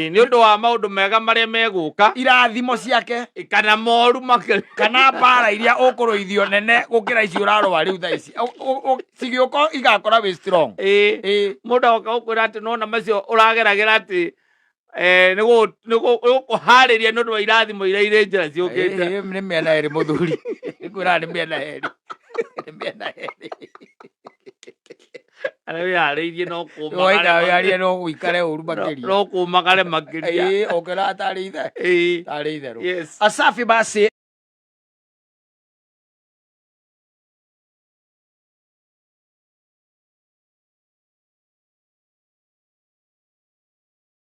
Nĩ ũndũ wa maũndũ mega marĩa megũka. Irathimo ciake. Kana moru makĩria. Kana mbara iria ũkũrũithio nene gũkĩra ici ũrarũa rĩu thaa ici. Cigĩũka igakora wĩ strong. Mũndũ agoka gũkwĩra atĩ nona macio ũrageragĩra atĩ nĩ gũkũharĩria nĩ ũndũ wa irathimo iria irĩ njĩra ciũkĩte. Nĩ mĩena ĩrĩ, mũthuri, nĩkwĩraga nĩ mĩena ĩrĩ, nĩ mĩena ĩrĩ. Arĩa wĩharĩirie no Waikara kũmagare. wĩharĩrie no gũikare ũru makĩria. No kũmagare makĩria. Ĩĩ, ũngĩona tarĩ ithe tarĩ itherũ. Asafi basi.